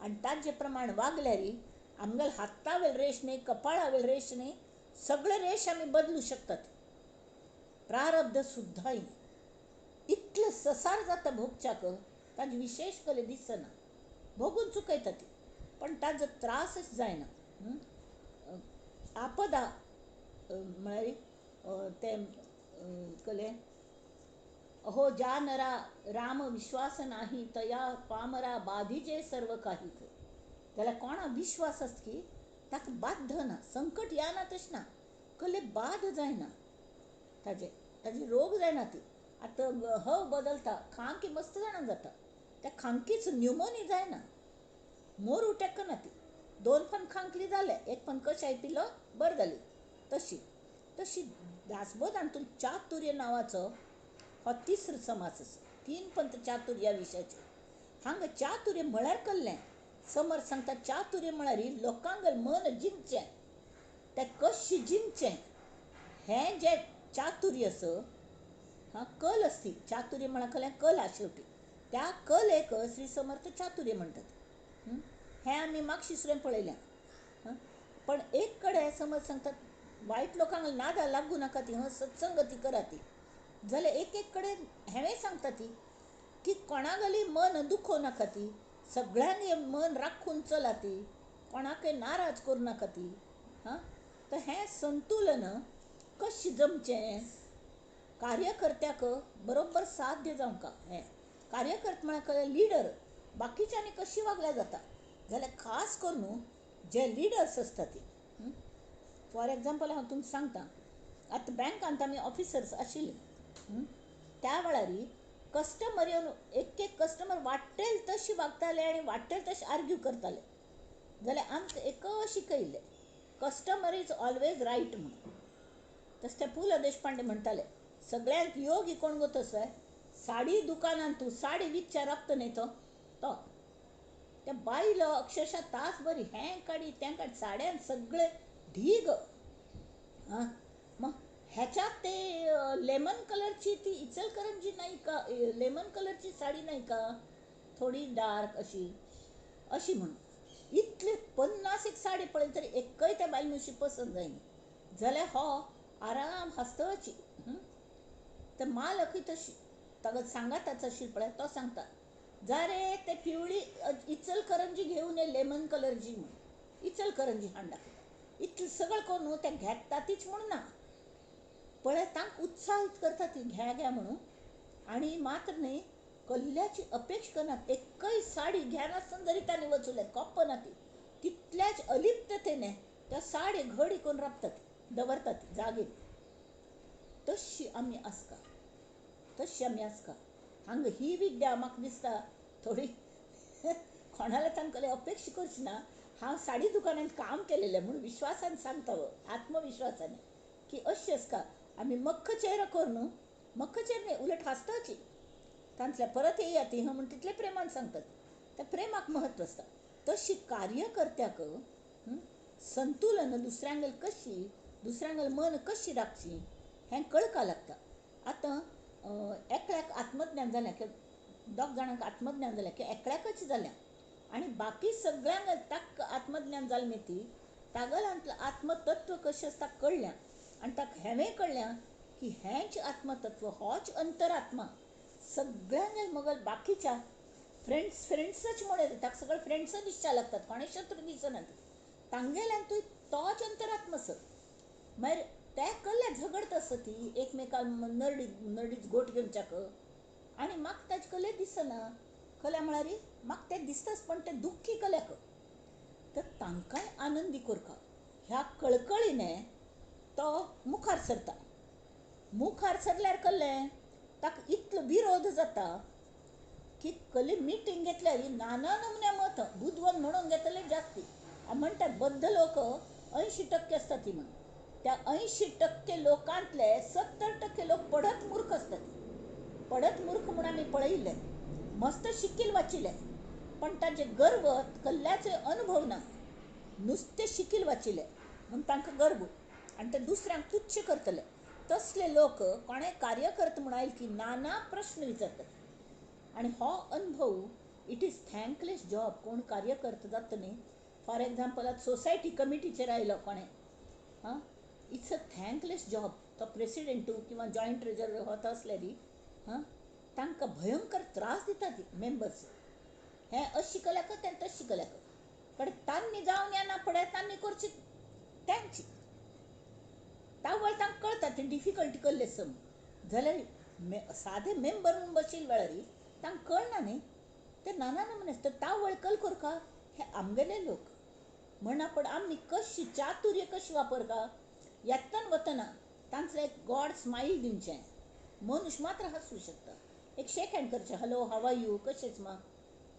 आनी ताजे प्रमाण वागल्यार आमगेले हातावेल रेश न्हय कपाळावेल रेश न्हय सगळे रेश आमी बदलू शकतात. प्रारब्ध सुद्दां इतलें ससार जाता भोगच्याक ताजें विशेश कले दिसना, भोगून चुकयता ती पण ताजो त्रासच जायना. आपदा म्हळ्यार तें कले अहो ज्या नरा राम विश्वास नाही तया पामरा बाधिजे सर्व काही. जाल्यार कोणा विश्वास आसता की ताका बाध्य ना, संकट येना तशें ना, कल्ले बाद जायना, ताजे ताजी रोग जायना ती. आतां हव बदलता, खांकी मस्त जाणां जाता, त्या खांकीच न्युमोनी जायना, मोरू टेकना ती. दोन पण खांकली जाले, एक पण कशाय पिलो बरं जाली. तशी तशी दासबोधांतून चातुर्य नांवाचो हो तिसरो समास आसा. तीन पंत चातुर्या विशयाचे हांगा चातुर्य म्हळ्यार कल्लें समर्थ सांगता, चातुर्य म्हळ्यार लोकांक मन जिंकचें, तें कशें जिंकचें हें जें चातुर्य आसा, हां कल आसती. चातुर्य म्हळ्यार कलें कल आसा शेवटी, त्या कलेक श्री समर्थ चातुर्य म्हणटात. हें आमी मागशीं पळयलें. पण एक कडेन समज सांगतात वायट लोकांक नादा लागूं नाका ती, सत्संगती करा ती. जाल्यार एक एक कडेन हेंवूय सांगता ती की कोणागली मन दुखोवं नाका ती, सगळ्यांक मन राखून चला ती, कोणाकय नाराज करूं नाका ती. हां, तर हें संतुलन कशें जमचें कार्यकर्त्याक बरोबर साध्य जावंक. हें कार्यकर्ते म्हळ्यार लिडर, बाकीच्यांनी कशी वागल्यार जाता. जाल्यार खास करून जे लिडर्स आसता ती, फॉर एग्जाम्पल हांव तुमकां सांगता, आतां बँकांत आमी ऑफिसर्स आशिल्ले त्या वेळार कस्टमर येवन एक एक कस्टमर वाटेल तशी वागताले आनी वाटेल तशें आर्ग्यू करताले. जाल्यार आमकां एक शिकयल्लें, कस्टमर is always right म्हणून. तशें ते पु ल देशपांडे म्हणटाले, सगळ्यांत योगी कोण गो तसो साडी दुकानांत तूं साडी विकच्या राबता न्ही तो तो त्या बायलो अक्षरशः तास बरी हें काडी तें काडी साड्यान सगळे ढीग. हां, मग ह्याच्यात ते लेमन कलरची ती इचलकरंजी नाही का, लेमन कलरची साडी नाही का, थोडी डार्क अशी अशी म्हणून इतले 50 एक साडी पळयली तरी एकय त्या बायल मनशी पसंत जायना. जाल्यार हो आराम हासतची. तर मालकूय तशी ताका सांगाताच अशी पळय, तो सांगता जा रे ते पिवळी इचलकरंजी घेऊन ये लेमन कलरची म्हणून, इचलकरंजी हाडून दाखयता. इतलें सगळें करून तें घेता तीच म्हूण ना, पळय तांकां उत्साहीत करता ती घ्या घ्या म्हणून. आनी मात्र न्ही कल्ल्याची अपेक्षा करनात, एकय साडी घेनासतना जरी तांणी वचूं कोप्पना ती, तितल्याच अलिप्ततेने त्या साडी घडी करून राबतात दवरतात जागेर. तशी आमी आसका, तशी आमी आसका. हांगा ही विद्या म्हाका दिसता थोडी कोणाला तांकां अपेक्षा करची ना. हांव साडी दुकानांत काम केलेलें म्हूण विश्वासान सांगता, आत्मविश्वासान की अशी आसका आमी मक्ख चेहरो करून, मक्ख चेहरो न्ही उलट हांसताची तांतल्या परत येया ती म्हूण तितले प्रेमान सांगतात. त्या प्रेमाक म्हत्व आसता. तशी कार्यकर्त्याक संतुलन दुसऱ्यांगेल कशी, दुसऱ्यांगेल मन कशी राखची हें कळका लागता. आतां एकल्याक आत्मज्ञान जालें की दोग जाणांक आत्मज्ञान जालें की एकल्याकच जालें आनी बाकी सगळ्यांक ताका आत्मज्ञान जालें न्ही ती तागेल्यांतलें आत्मतत्व कशें आसता कळ्ळें आनी ताका हेंवूय कळ्ळें की हेंच आत्मतत्व, होच अंतरात्मा सगळ्यांक मगल बाकीच्या फ्रेंड्स फ्रेंड्सच म्हणून येता, ताका सगळे फ्रेंड्सच दिसच्या लागतात, कोणें शत्रू दिसनात तांगेल्यान तोच अंतरात्मा सर. मागीर ते कल्ल्या झगडत आसता ती एकमेकां नरडी नरडीच गोट घेवच्याक आनी म्हाका ताजे कल्ले दिसना, कल्या म्हळ्यार म्हाका तें दिसताच पण तें दुख्खी कल्याक, तर तांकांय आनंदी करका ह्या कळकळीने तो मुखार सरता. मुखार सरल्यार कल्लें ताका इतलो विरोध जाता की कली मिटींग घेतल्यार नाना नमुन्या मत बुदवंत म्हणून घेतले जास्ती म्हणटात, बद्ध लोक 80% आसता ती म्हणून, त्या 80% लोकांतले 70% लोक पडत मूर्ख आसतात. पडत मूर्ख म्हूण आमी पळयिल्ले, मस्त शिकील वाचिल्ले पण ताजे गर्व कल्ल्याचो अनुभव ना, नुस्तें शिकील वाचिल्ले म्हूण तांकां गर्व आनी ते दुसऱ्यांक तुच्छ करतले. तसले लोक कोणें कार्यकर्ते म्हूण आयले की नाना प्रश्न विचारतात. आनी हो अनुभव it is thankless job. कोण कार्यकर्ते जाता न्ही, फॉर एग्जाम्पल आतां सोसायटी कमिटीचेर आयलो कोणें, हां, it's a thankless job. तो प्रेसिडेंटू किंवा जॉयंट ट्रेजरर होता आसल्यार हां तांकां भयंकर त्रास दिता ती मेंबर्स, हें अशें शिकल्याक तें तशें शिकल्याक, पण तांणी जावन येना पळय तांणी करची तांची तावळ तांकां कळटा ती डिफिकल्टी कसली आसा म्हूण. जाल्यार सादे मेंबर म्हूण बशिल्ले वेळार तांकां कळना न्ही, ते नाना नमुने आसता. तावळ कल करका हे आमगेले लोक म्हणा, पण आमी कशी चातुर्य कशी वापरका, येतना वतना तांचें एक गॉड स्मायल दिवचें, मनुष्य मात्र हांसूं शकता, एक शेक हँड करचें, हॅलो how are you, कशेंच मा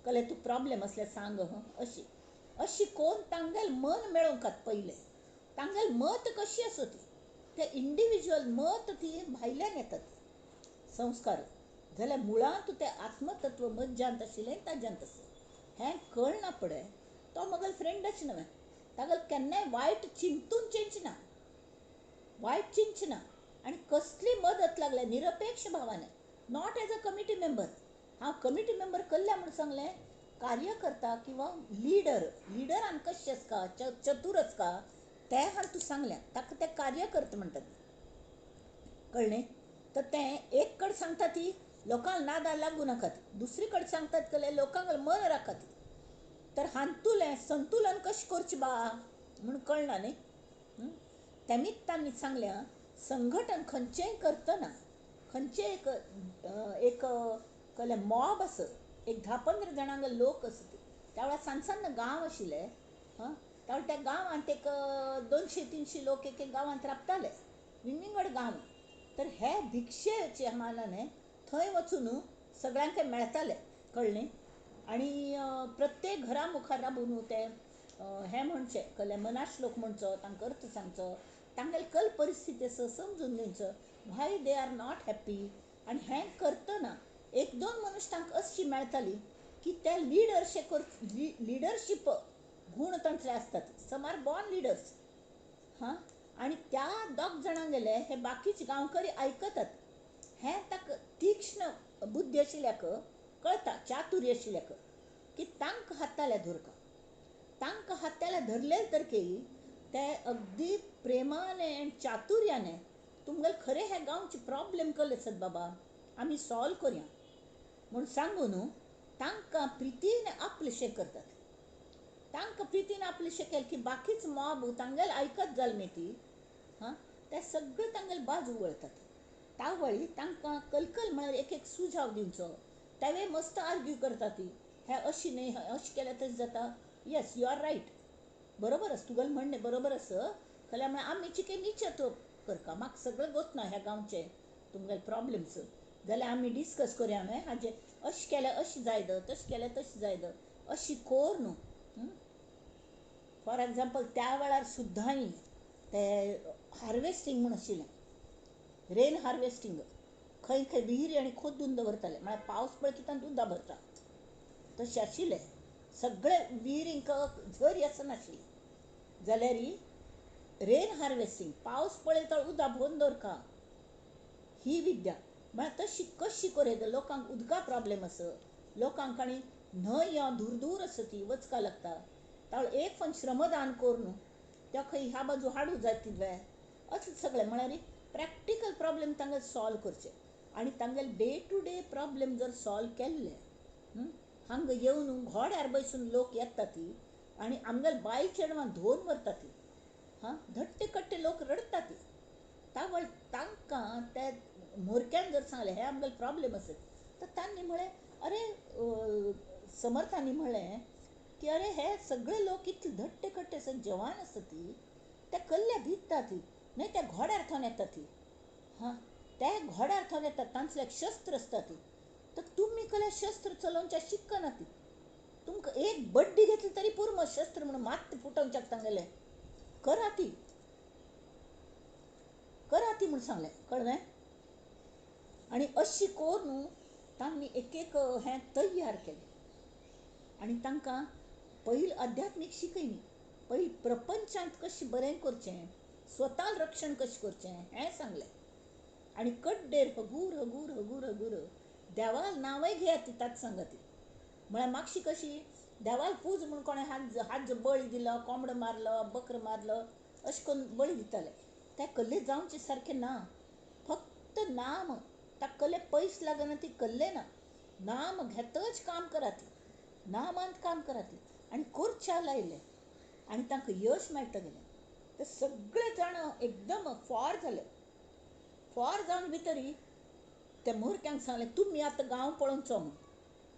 कले तूं प्रॉब्लेम आसल्यार सांग हं, अशी अशी कोण तांगेल मन मेळोवंक पयलें तांगेल मत कशी आसो ती ते इंडिविज्युअल मत ती भायल्यान येतात संस्कार जाल्यार मुळांत तें आत्मतत्व मज्जांत आशिल्लें ताज्यांत आसा हें कळना पडे तो मगेल फ्रेंडच न्हय, तागेल केन्नाय वायट चिंतून चेंचना, वायट चिंतना आनी कसली मदत लागल्या निरपेक्ष भावाने, not as a committee member. हांव कमिटी मेंबर कल्ल्या म्हूण सांगलें, कार्यकर्ता किंवा लिडर, लिडरान कशें आसता चतूर आसता तें हांवें तूं सांगलें, ताका ते कार्यकर्ते म्हणटात, कळ्ळें? तर तें एक कडेन सांगता ती लोकांक नादा लागूं नाकात, दुसरी कडेन सांगतात कले लोकांक मन राखात, तर हातूंतलें संतुलन कशें करचें बा म्हूण कळना न्ही. त्या निमित्तान सांगल्या संघटन खंयचेंय करतना खंयचें एक एक कले मॉब आसत, एक 10-15 जाणांक लोक आसत, त्या वेळार सान सान गांव आशिल्ले, हां, त्या वेळार त्या गांवांत एक 200-300 लोक एक एक गांवांत राबताले, विंगड गांव. तर हे भिक्षेचे मानाने थंय वचून सगळ्यांक मेळटाले, कळ्ळें? आनी प्रत्येक घरा मुखार राबून ते हें म्हणचें, कले मनाश्लोक म्हणचो, तांकां अर्थ सांगचो, तांगेली कल परिस्थिती आसा समजून घेवचो, why they are not happy. आनी हें करतना 1-2 मनीस तांकां अशी मेळटाली की ते लिडरशीप लिडरशीप गूण तांचे आसतात, सम are born leaders, हां. आनी त्या 2 जाणांक गेले हे बाकीचे गांवकरी आयकतात, हें ताका तीक्ष्ण बुद्धी आशिल्ल्याक कळटा, चातुर्य आशिल्ल्याक की तांकां हाताल्या धरका, तांकां हाताल्या धरले तर की ते अगदी प्रेमाने आनी चातुर्याने तुमगेले खरें हे गांवचे प्रॉब्लेम कले आसत बाबा आमी सॉल्व करया म्हूण सांगून तांकां प्रितीन आपलेशें करतात. तांकां प्रितीन आपलेशें केलें की बाकीच मॉब तांगेले आयकत जाल न्ही ती, हां, ते सगळे तांगेले बाजू वळतात. त्या तांकां कलकल म्हळ्यार एक एक सुझाव दिवचो, तेवे मस्त आर्ग्यू करता ती, हें अशी न्ही अशें केल्यार तशें जाता, येस you are right, बरोबर आसा तुगेलें म्हणणें बरोबर आसा, खरें म्हळ्यार आमी चिके निचे तो करका, म्हाका सगळें गोतना ह्या गांवचे तुमगेले प्रॉब्लेम्स, जाल्यार आमी डिस्कस करया न्हय हाजें, अशें केल्यार अशें जाय the, तशें केल्यार तशें जाय the, अशी कोर न्हू. फॉर एग्जाम्पल त्या वेळार सुद्दां ते हार्वेस्टींग म्हूण आशिल्लें, रेन हार्वेस्टींग, खंय खंय विहिरी आनी खोदून दवरताले, म्हळ्यार पावस पळय की तांकां उदक भरता तशें आशिल्लें, सगळे विहिरींक झरी आसनाशिल्ली, जाल्यार रेन हार्वेस्टींग पावस पळय तर उदक भरून दवरका ही विद्या म्हळ्यार तशी कशी करूं, लोकांक उदका प्रॉब्लेम आसा, लोकांक आनी न्हंय दूर दूर आसा ती वचका लागता, तावळ एक पण श्रमदान करून त्या खंय ह्या बाजू हाडूं जाय तितलें, अशें सगळें म्हळ्यार प्रॅक्टिकल प्रॉब्लेम तांगेले सॉल्व करचे आनी तांगेले डे टू डे प्रॉब्लेम जर सॉल्व केल्ले, हांगा येवन घोड्यार बसून लोक येता ती आनी आमगेले बायल चेडवां धुवन व्हरता ती, हां, धट्टे कट्टे लोक रडटा ती, तावळ तांकां त्या मोरक्यान जर सांगलें हे आमगेले प्रॉब्लेम आसत तर तांणी म्हळें अरे समर्थांनी म्हळें की अरे हे सगळे लोक इतले धट्टे कट्टे आसत, जवान आसता ती, त्या कल्ल्या भिजता ती न्हय, त्या घोड्यार थोन येता ती, हां, त्या घोड्यार थोन येतात, तांचले शस्त्र आसता ती, तर तुमी कल्या शस्त्र चलोवच्या शिकना ती, तुमकां एक बड्डी घेतली तरी पुरो शस्त्र म्हणून मात फुटोवच्याक तांगेले करा ती, करा ती म्हूण सांगलें, कळ्ळें? आनी अशी करून तांणी एक एक हें तयार केलें आनी तांकां पयलीं आध्यात्मीक शिकयली, पयलीं प्रपंचांत कशें बरें करचें, स्वताक रक्षण कशें करचें हें सांगलें. आनी कड्डेर हगूर हगूर हगूर हगूर देवाल नांवय घेयात ती ताच सांगत, म्हळ्यार मागशी कशी देवाल पूज म्हूण कोणें हात हात बळी दिलो, कोंबडो मारलो, बकर मारलो, अशें करून बळी दिताले, त्या कल्ले जावचे सारकें ना, फक्त नाम, ताका कल्ले पयस लागना ती कल्ले ना, नाम घेतच काम करात, नामांत काम करात आनी करच्या लायलें आनी तांकां यश मेळटा गेलें. तर सगळे जाण एकदम फॉर जाले, फॉर जावन भितरी त्या मोरक्यांक सांगलें तुमी आतां गांव पळोवचो म्हूण.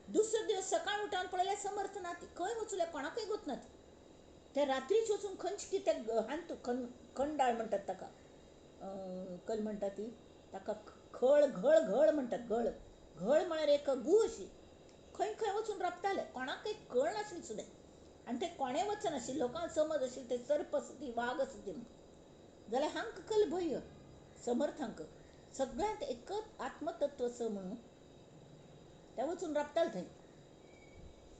दुसरे दिवस सकाळ उठान पळयल्यार समर्थ ना ती, खंय वचूले कोणाकूय गोत ना ती. ते रात्रीच वचून खंयच की ते हांत खंडाळ म्हणटात ताका, कल म्हणटा ती ताका खळ घळ घळ म्हणटात, घळ घळ म्हळ्यार एक गू अशी खंय खंय वचून राबताले, कोणाकय कळनासली सुद्दां. आनी ते कोणें वचनाशिल्ले, लोकांक समज आशिल्ले ते सर्प आसा ती वाग आसा ती म्हणून. जाल्यार हांकां कल भंय समर्थांक सगळ्यांत एकच आत्मतत्व आसा म्हणून ते वचून राबताले थंय.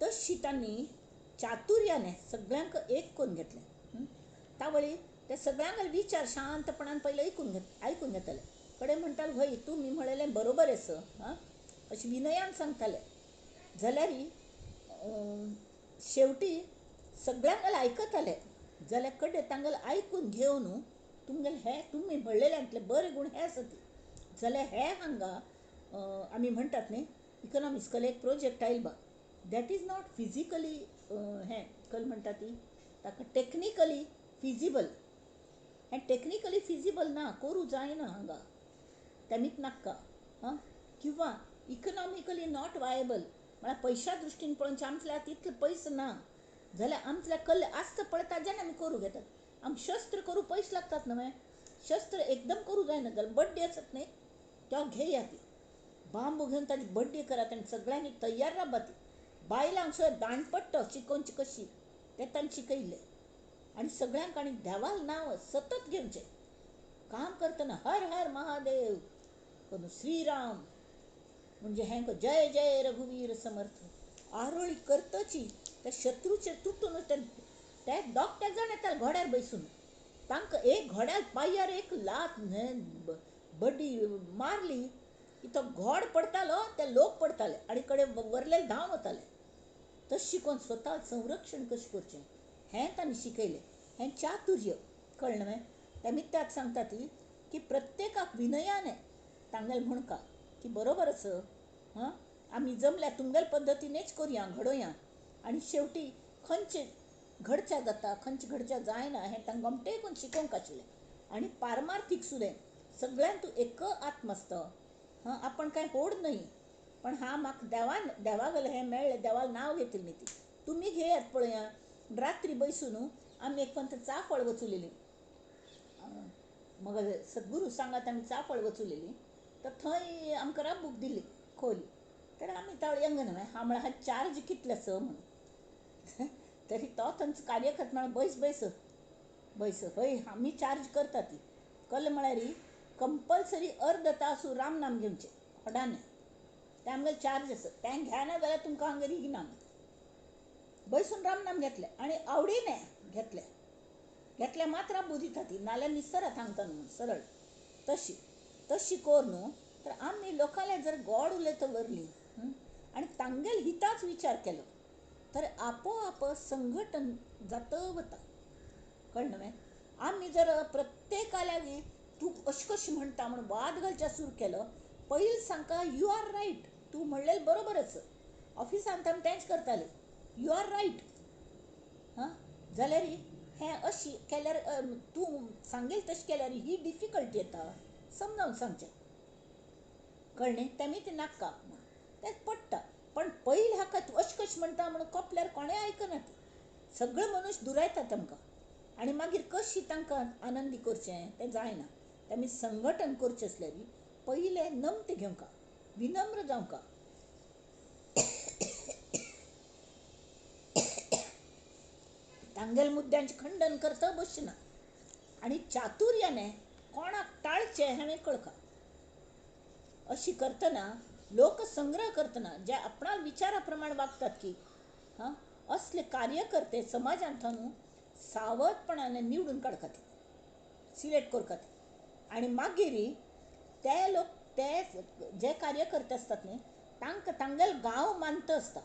तशी तांणी चातुर्याने सगळ्यांक एक करून घेतलें. तावळी ते सगळ्यांक विचार शांतपणान पयले आयकून घेताले. कडेन म्हणटाले व्हय तुमी म्हणलेलें बरोबर आसा हां अशें विनयान सांगताले. जाल्यार शेवटी सगळ्यांक आयकताले जाल्यार कडेन तांगेलें आयकून घेवन तुमगेले हे तुमी म्हणलेल्यांतले बरे गूण हे आसा ती जाल्यार हे हांगा आमी म्हणटात न्ही इकॉनॉमिक्स एक प्रोजेक्ट आयल बा that is not physically हें कल म्हणटा ती ताका टॅक्निकली फिजिबल, हें टॅक्निकली फिजिबल ना, करूं जायना हांगा तेमीत नाका हां, किंवा इकॉनॉमिकली not viable म्हळ्यार पयशा दृश्टीन पळोवन आमच्या तितले पयशे ना जाल्यार आमच्या कल आसता पळय ताज्यान आमी करूं घेतात. आम शस्त्र करूं पयशे लागतात न्हय, शस्त्र एकदम करूं जायना जाल्यार बड्डे आसत न्ही तो घेया ती बांबू घेवन ताजी बड्डे करात आनी सगळ्यांनी तयार राबात. बायलांक सुद्दां दांडपट्टो शिकोवची कशी तें तांणी शिकयल्लें. आनी सगळ्यांक आनी देवाल नांव सतत घेवचें, काम करतना हर हर महादेव करून श्रीराम म्हणजे हें जय जय रघुवीर समर्थ आरोळी करतची त्या शत्रूचेर तुटून ते दोगटे जाण येताले घोड्यार बसून, तांकां एक घोड्यार पांयार एक लात बडी मारली की तो घोड पडटालो, ते लोक पडटाले आनी कडेन वरलेले धांवन वताले. तशें शिकोवन स्वता संरक्षण कशें करचें हें तांणी शिकयलें. हें चातुर्य कळ्ळें न्हय. ते मित्याक सांगता ती की प्रत्येकाक विनयाने तांगेलें म्हणका की बरोबर आसा हां आमी जमल्या तुमगेले पद्दतीनच करुया घडोवया. आनी शेवटी खंयचे घडच्या जाता खंयचे घडच्या जायना हें तांकां गोमटें करून शिकोवंक आशिल्लें. आनी पारमार्थीक सुद्दां सगळ्यांत तूं एक आत्म आसता हां, आपण कांय होड न्हय पण हा म्हाका देवान देवागेलें हें मेळ्ळें, देवालें नांव घेतिल्लें ती तुमी घेयात पळया. रात्री बसून आमी एक पंत चाफळ वचुलेली, मग सद्गुरू सांगात आमी चाफळ वचुलेली तर थंय आमकां राबूक दिली खोली. तर आमी तावळ यंग न्हय हा म्हळ्यार हा चार्ज कितले आसा म्हणून तरी तो थंयचो कार्यकर्ता म्हळ्यार बैस बैस बैस हय आमी चार्ज करता ती कल म्हळ्यार कंपल्सरी अर्द तास रामनाम घेवचें होडाने तें आमगेलें चार्ज आसा, तें घेना जाल्यार तुमकां हांगा रिगना. बैसून रामनाम घेतलें आनी आवडीने घेतलें, घेतलें मात राबू दिता ती नाल्यार निसरात हांगता न्हू सरळ. तशी तशी कर न्हू तर आमी लोकांले जर गोड उलयता वरली आनी तांगेल हिताच विचार केलो तर आपोआप संघटन जाता वता. कळ्ळें न्हय. आमी जर प्रत्येकाल्या तूं अशें कशें म्हणटा म्हूण वाद घालच्या सुरू केलो, पयलीं सांगका you R right, तूं म्हणलें बरोबरच. ऑफिसांत आमी तेंच करताले, you R right हां, जाल्यार हें अशी केल्यार तूं सांगेल तशें केल्यार ही डिफिकल्टी येता समजावन सांगचें. कळ्ळें. तेमी तें नाका म्हूण तें पडटा. पण पयलीं हाका तूं अशें कशें म्हणटा म्हणून कोपल्यार कोणें आयकना ती, सगळे मनीस दुरायता तांकां आनी मागीर कशी तांकां आनंदी करचें तें जायना. तेमी संघटन करचें आसल्यार पयलें नमतें घेवंका, विनम्र जावंका. तांगेल्या मुद्द्यांचें खंडन करता बसचें ना आनी चातुर्याने कोणाक टाळचें हांवें कळका. अशी करतना लोकसंग्रह करतना जे आपणा विचारा प्रमाण वागतात की हां असले कार्यकर्ते समाजांत न्हू सावधपणाने निवडून काडकात, सिलेक्ट करतात आनी मागीर ते लोक ते जे कार्यकर्ते आसतात न्ही तांकां तांगेल गांव मानता आसता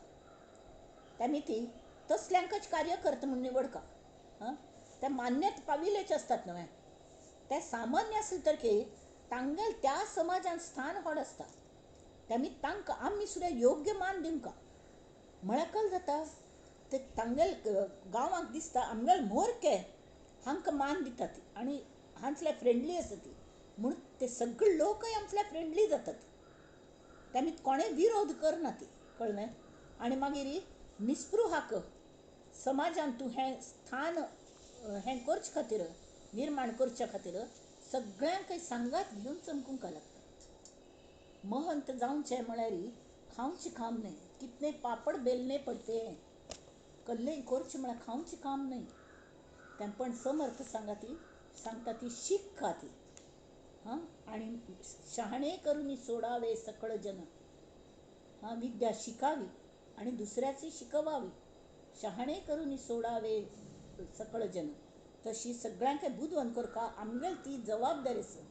तेमी ती तसल्यांकच कार्यकर्ते म्हूण निवडका. हां ते मान्यत पाविल्लेच आसतात न्हय, ते सामान्य आसले तर की तांगेल त्या समाजान स्थान व्हड आसता तेमी तांकां आमी सुद्दां योग्य मान दिवंका. म्हळ्यार कल जाता ते तांगेल गांवाक दिसता आमगेल मोरके हांकां मान दितात आनी हांचले फ्रेंडली आसा ती म्हूण ते सगळे लोकय आमचें फ्रेंडली जातात. तेमी कोणें विरोध करना ती. कळ्ळें. आनी मागीर निस्पृहाक समाजान तूं हें स्थान हें करचे खातीर, निर्माण करच्या खातीर सगळ्यांक सांगात घेवन चमकूंक लागता. महंत जावचें म्हळ्यार खावचें काम न्हय, कितले पापड बेलने पडते, कल्लें करचें म्हळ्यार खावचें काम न्हय. तें पण समर्थ सांगा ती सांगता ती शिक ती हां. आनी शहाणे करून सोडावे सकळ जन, हां, विद्या शिकावी आनी दुसऱ्याची शिकवावी. शहाणे करून सोडावे सकळ जन, तशी सगळ्यांक बुदवंत करका आमगेली ती जबाबदारी आसा.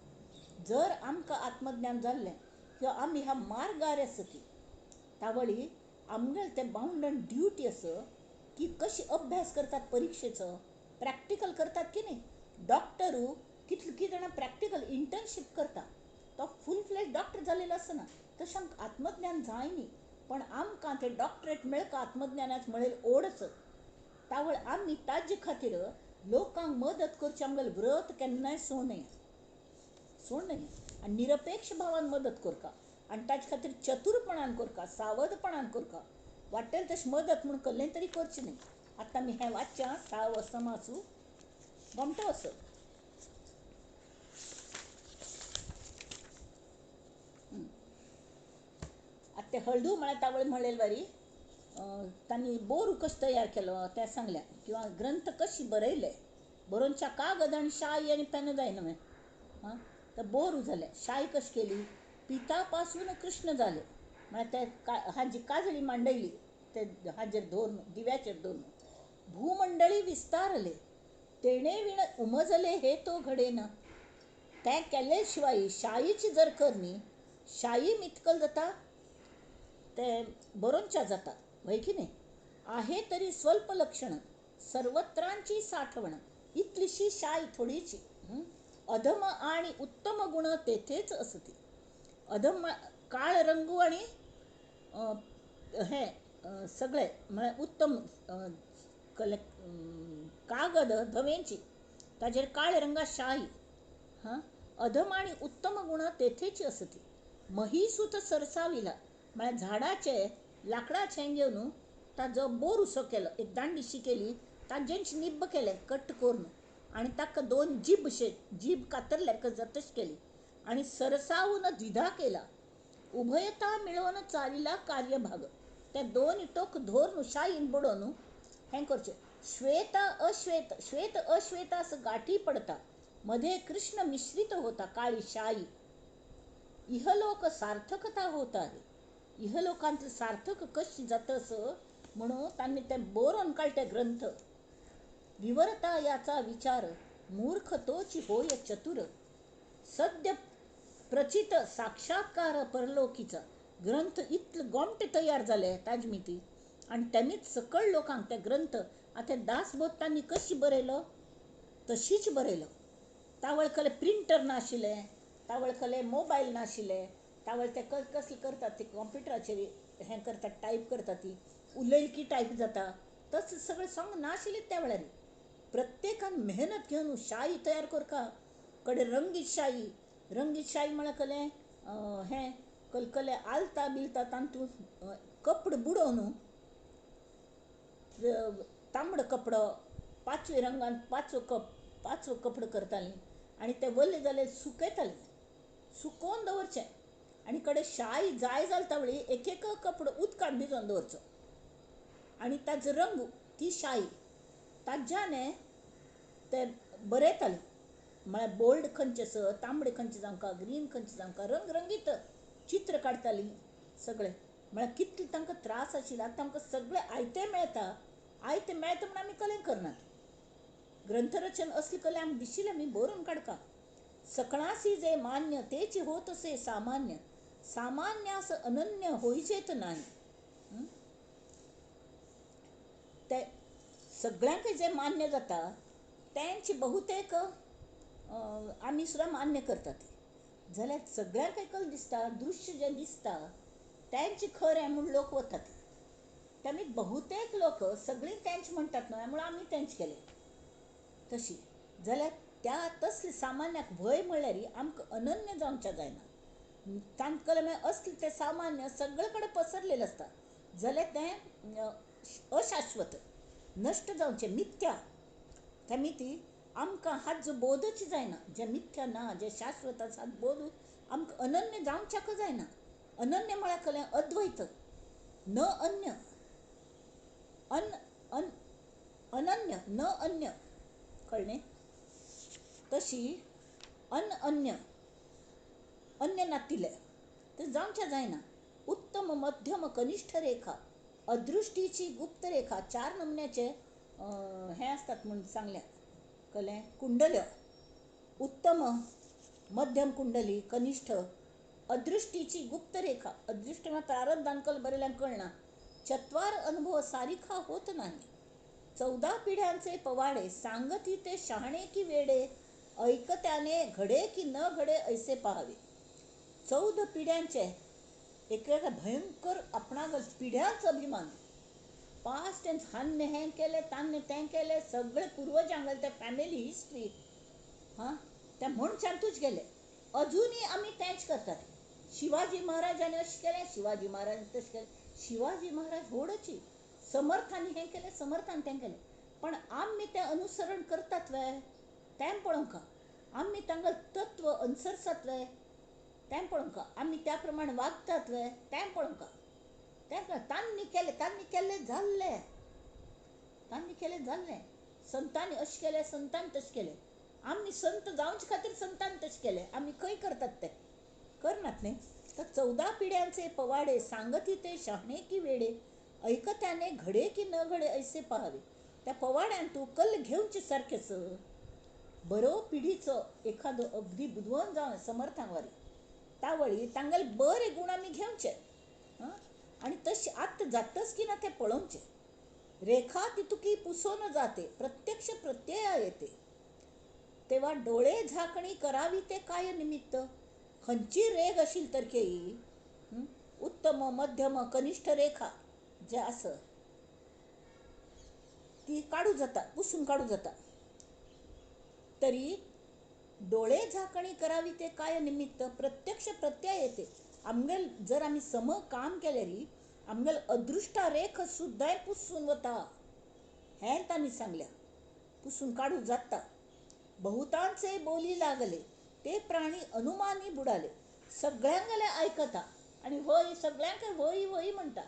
जर आमकां आत्मज्ञान जाल्लें किंवा आमी ह्या मार्गार आसा ती तावळी आमगेले तें बाउंडन ड्युटी आसा की कशी अभ्यास करतात परिक्षेचो, प्रॅक्टिकल करतात की न्ही. डॉक्टरू कितले कितें जाणां प्रॅक्टिकल इंटर्नशीप करता, तो फूल फ्लॅज डॉक्टर जालेलो आसना. तशें आमकां आत्मज्ञान जाय न्ही, पण आमकां तें डॉक्टरेट मेळका आत्मज्ञानाच म्हणलें ओड आसा. तावळ आमी ताजे खातीर लोकांक मदत करची आमगेलें व्रत केन्नाय सोड सोड न्हय. आनी निरपेक्ष भावान मदत करका आनी ताजे खातीर चतुरपणान करका, सावधपणान करका. वाटेल तशें मदत म्हूण कसलें तरी करचें न्हय. आतां आमी हें वाचचें साव समासू गोमटो असो. आतां ते हळदू म्हळ्यार तावळ म्हणलेले वरी तांणी बोरू कशें तयार केलो तें सांगलें, किंवा ग्रंथ कशे बरयले, बरोवच्या कागद आनी शाई आनी पेनां जाय न्हय. हां, तर बोरू जालें, शाई कशी केली, पिता पासून कृष्ण जाले म्हळ्यार ते हाजी काजळी मांडयली ते हाजेर दवरून, दिव्याचेर दवरून भूमंडळी विस्तारले, तेणे विण उमजले हे तो घडेना. तें केले शिवाय शाईची जर करणी, शाई मितकल जाता ते बरोवच्या जाता व्हय की न्ही. आहे तरी स्वल्प लक्षण सर्वत्रांची साठवण, इतलीशी शाई थोडीशी. अधम आणि उत्तम गुण तेथेच असती. अधम काळ रंगू आणि हे सगळे म्हळ्यार उत्तम कागद धवेंची ताजेर काळे रंगा शाई. हां, अधम आणि उत्तम गुण तेथेच असती. महिसूत सरसाविला म्हळ्यार झाडाचे लाकडाचे घेवन ताजो बोर उसो केलो, एक दांडीशी केली, ताजेंच निब्ब केलें कट करून आनी ताका दोन जीब शे जीब कातरल्यार तशी केली आनी सरसावून द्विधा केला, उभयता मेळोवन चालिला कार्यभाग. ते दोन टोक धरून शाईन बुडोवन हें करचें. श्वेत अश्वेत, श्वेत अश्वेत असं गाठी पडता, मध्ये कृष्ण मिश्रित होता काळी शाई. इहलोक सार्थकता होत आहे, इहलोकांतलें सार्थक कशी जाता असं म्हणून तांणी ते बरोवन काडले ग्रंथ. विवरता याचा विचार मूर्ख तोची होय चतुर, सद्य प्रचित साक्षात्कार परलोकीचा. ग्रंथ इतले गोमटे तयार जाले ताजमिती आनी तेमीच सकळ लोकांक ते ग्रंथ आतां दासबोध तांणी कशी बरयलो तशीच बरयलो. तावळ कले प्रिंटर नाशिल्लें, तावळ कले मोबायल नाशिल्ले, तावळ ते कसले करतात ते कॉम्प्युटराचेर हें करतात, टायप करतात, ती उलयली की टायप जाता. तसलें सगळें सांग नाशिल्लें त्या वेळार. प्रत्येकान मेहनत घेवन शाई तयार करका, कडेन रंगीत शाई, रंगीत शाई म्हळ्यार कलें हें कलकले आलता बिलता तातूंत कपडो बुडोवन तांबडो कपडो पांचव्या रंगान पांचवो कपडो करतालीं आनी ते वयले जाल्यार सुकयतालीं, सुकोवन दवरचें आनी कडेन शाई जाय जाल्यार तावळी एक एक कपडो उदकांत भिजोवन दवरचो आनी ताजो रंग ती शाई ताज्याने ते बरयताले. म्हळ्यार बोल्ड खंयचें आसा, तांबडे खंयचें जावंका, ग्रीन खंयचें जावंका, रंगरंगीत चित्र काडटालीं सगळें. म्हळ्यार कितले तांकां त्रास आशिल्ले. आतां आमकां सगळें आयतें मेळटा, आयतें मेळटा म्हूण आमी कलें करनात. ग्रंथरचन असली कला आमकां दिशिल्लें आमी बरोवन काडका. सकळासी जे मान्य तेची होत असे सामान्य, सामान्यास अनन्य होईचेत नाही. ते सगळ्यांक जे मान्य जाता तेंच बहुतेक आमी सुद्दां मान्य करतात. जाल्यार सगळ्यांक एकल दिसता, दृश्य जें दिसता तेंच खरें म्हूण लोक वतात. तेमी बहुतेक लोक सगळीं तेंच म्हणटात न्हय म्हणून आमी तेंच केलें तशी. जाल्यार त्या तसले सामान्याक भंय म्हणल्यार आमकां अनन्य जावच्या जायना. तांकां मागीर असलें तें सामान्य सगळे कडेन पसरलेलें आसता, जाल्यार तें अशाश्वत. नश्ट जावचें मिथ्या. त्या मिती आमकां हाजो बोधच जायना. जें मिथ्या ना, जें शाश्वत आसा बोध आमकां अनन्य जावच्याक जायना. अनन्य म्हळ्यार कलें अद्वैत, न अन्य, अन अन अनन्य न अन्य, कळ्ळें? तशी अनअन्य, अन्य नातिल्लें तें जावचें जायना. उत्तम मध्यम कनिश्ठ रेखा, अदृश्टीची गुप्त रेखा, चार नमुन्याचे हें आसतात म्हूण सांगलें. कळ्ळें? कुंडल्यो, उत्तम मध्यम कुंडली, कनिश्ठ, अदृश्टीची गुप्त रेखा. अदृश्ट म्हळ्यार प्रारब्धान कल बरयल्यान कळना. चत्वार अनुभव सारिखा होत नाही. 14 पिढ्यांचे पवाडे सांगती ते शहाणे की वेडे, ऐकत्याने घडे की न घडे ऐसे पाहावे. 14 पिढ्यांचे एक भयंकर आपणाक पिढ्यांचो अभिमान, पास्ट टेन्स, हान्ने हें केलें, तान्ने तें केलें, सगळे पुर्वजांक त्या फॅमिली हिस्ट्री हां त्या मनशांतूच गेले. अजुनूय आमी तेंच करतात. शिवाजी महाराजांनी अशें केलें, शिवाजी महाराजान तशें केलें, शिवाजी महाराज व्हडची, समर्थांनी हें केलें, समर्थान तें केलें, पण आमी तें अनुसरण करतात वे तें पळोवंक, आमी तांकां तत्व अनुसरसात वे तें पळोवंक, आमी त्या प्रमाण वागतात वे तें पळोवंक. तें तांणी केलें, तांणी केल्लें जाल्लें, तांणी केलें जाल्लें. संतांनी अशें केलें, संतान तशें केलें. आमी संत जावचे खातीर संतान तशें केलें. आमी खंय करतात तें? करनात न्ही. तर 14 पिढ्यांचे पवाडे सांगती ते शहाणे की वेडे, ऐकत्याने घडे की न घडे ऐसे पाहावे. त्या पवाड्यान तूं कल घेवचे सारकेंच बरो पिढीचो एखादो अगदी बुदवंत जावन समर्थांवारी तावळी तांगेले बरे गूण आमी घेवचे आनी तशें आतां जातच की ना तें पळोवचें. रेखा तितुकी पुसोन जाते, प्रत्यक्ष प्रत्यया येते. तेव्हा डोळे झाकणी करावी ते काय निमित्त. खंयची रेग आशिल्ली तर केई उत्तम मध्यम कनिश्ठ रेखा जे आसा ती काडू जाता, पुसून काडू जाता. तरी डोळे झाकणी करावी ते काय निमित्त, प्रत्यक्ष प्रत्यय येते. आमगेल जर आमी सम काम केल्यार आमगेल अदृश्टा रेख सुद्दां पुसून वता हें तांणी सांगल्या. पुसून काडू जाता. बहुतांचे बोली लागले ते प्राणी अनुमानी बुडाले. सगळ्यांगेलें आयकता आनी व्हय सगळ्यांक व्हय व्हय म्हणटा.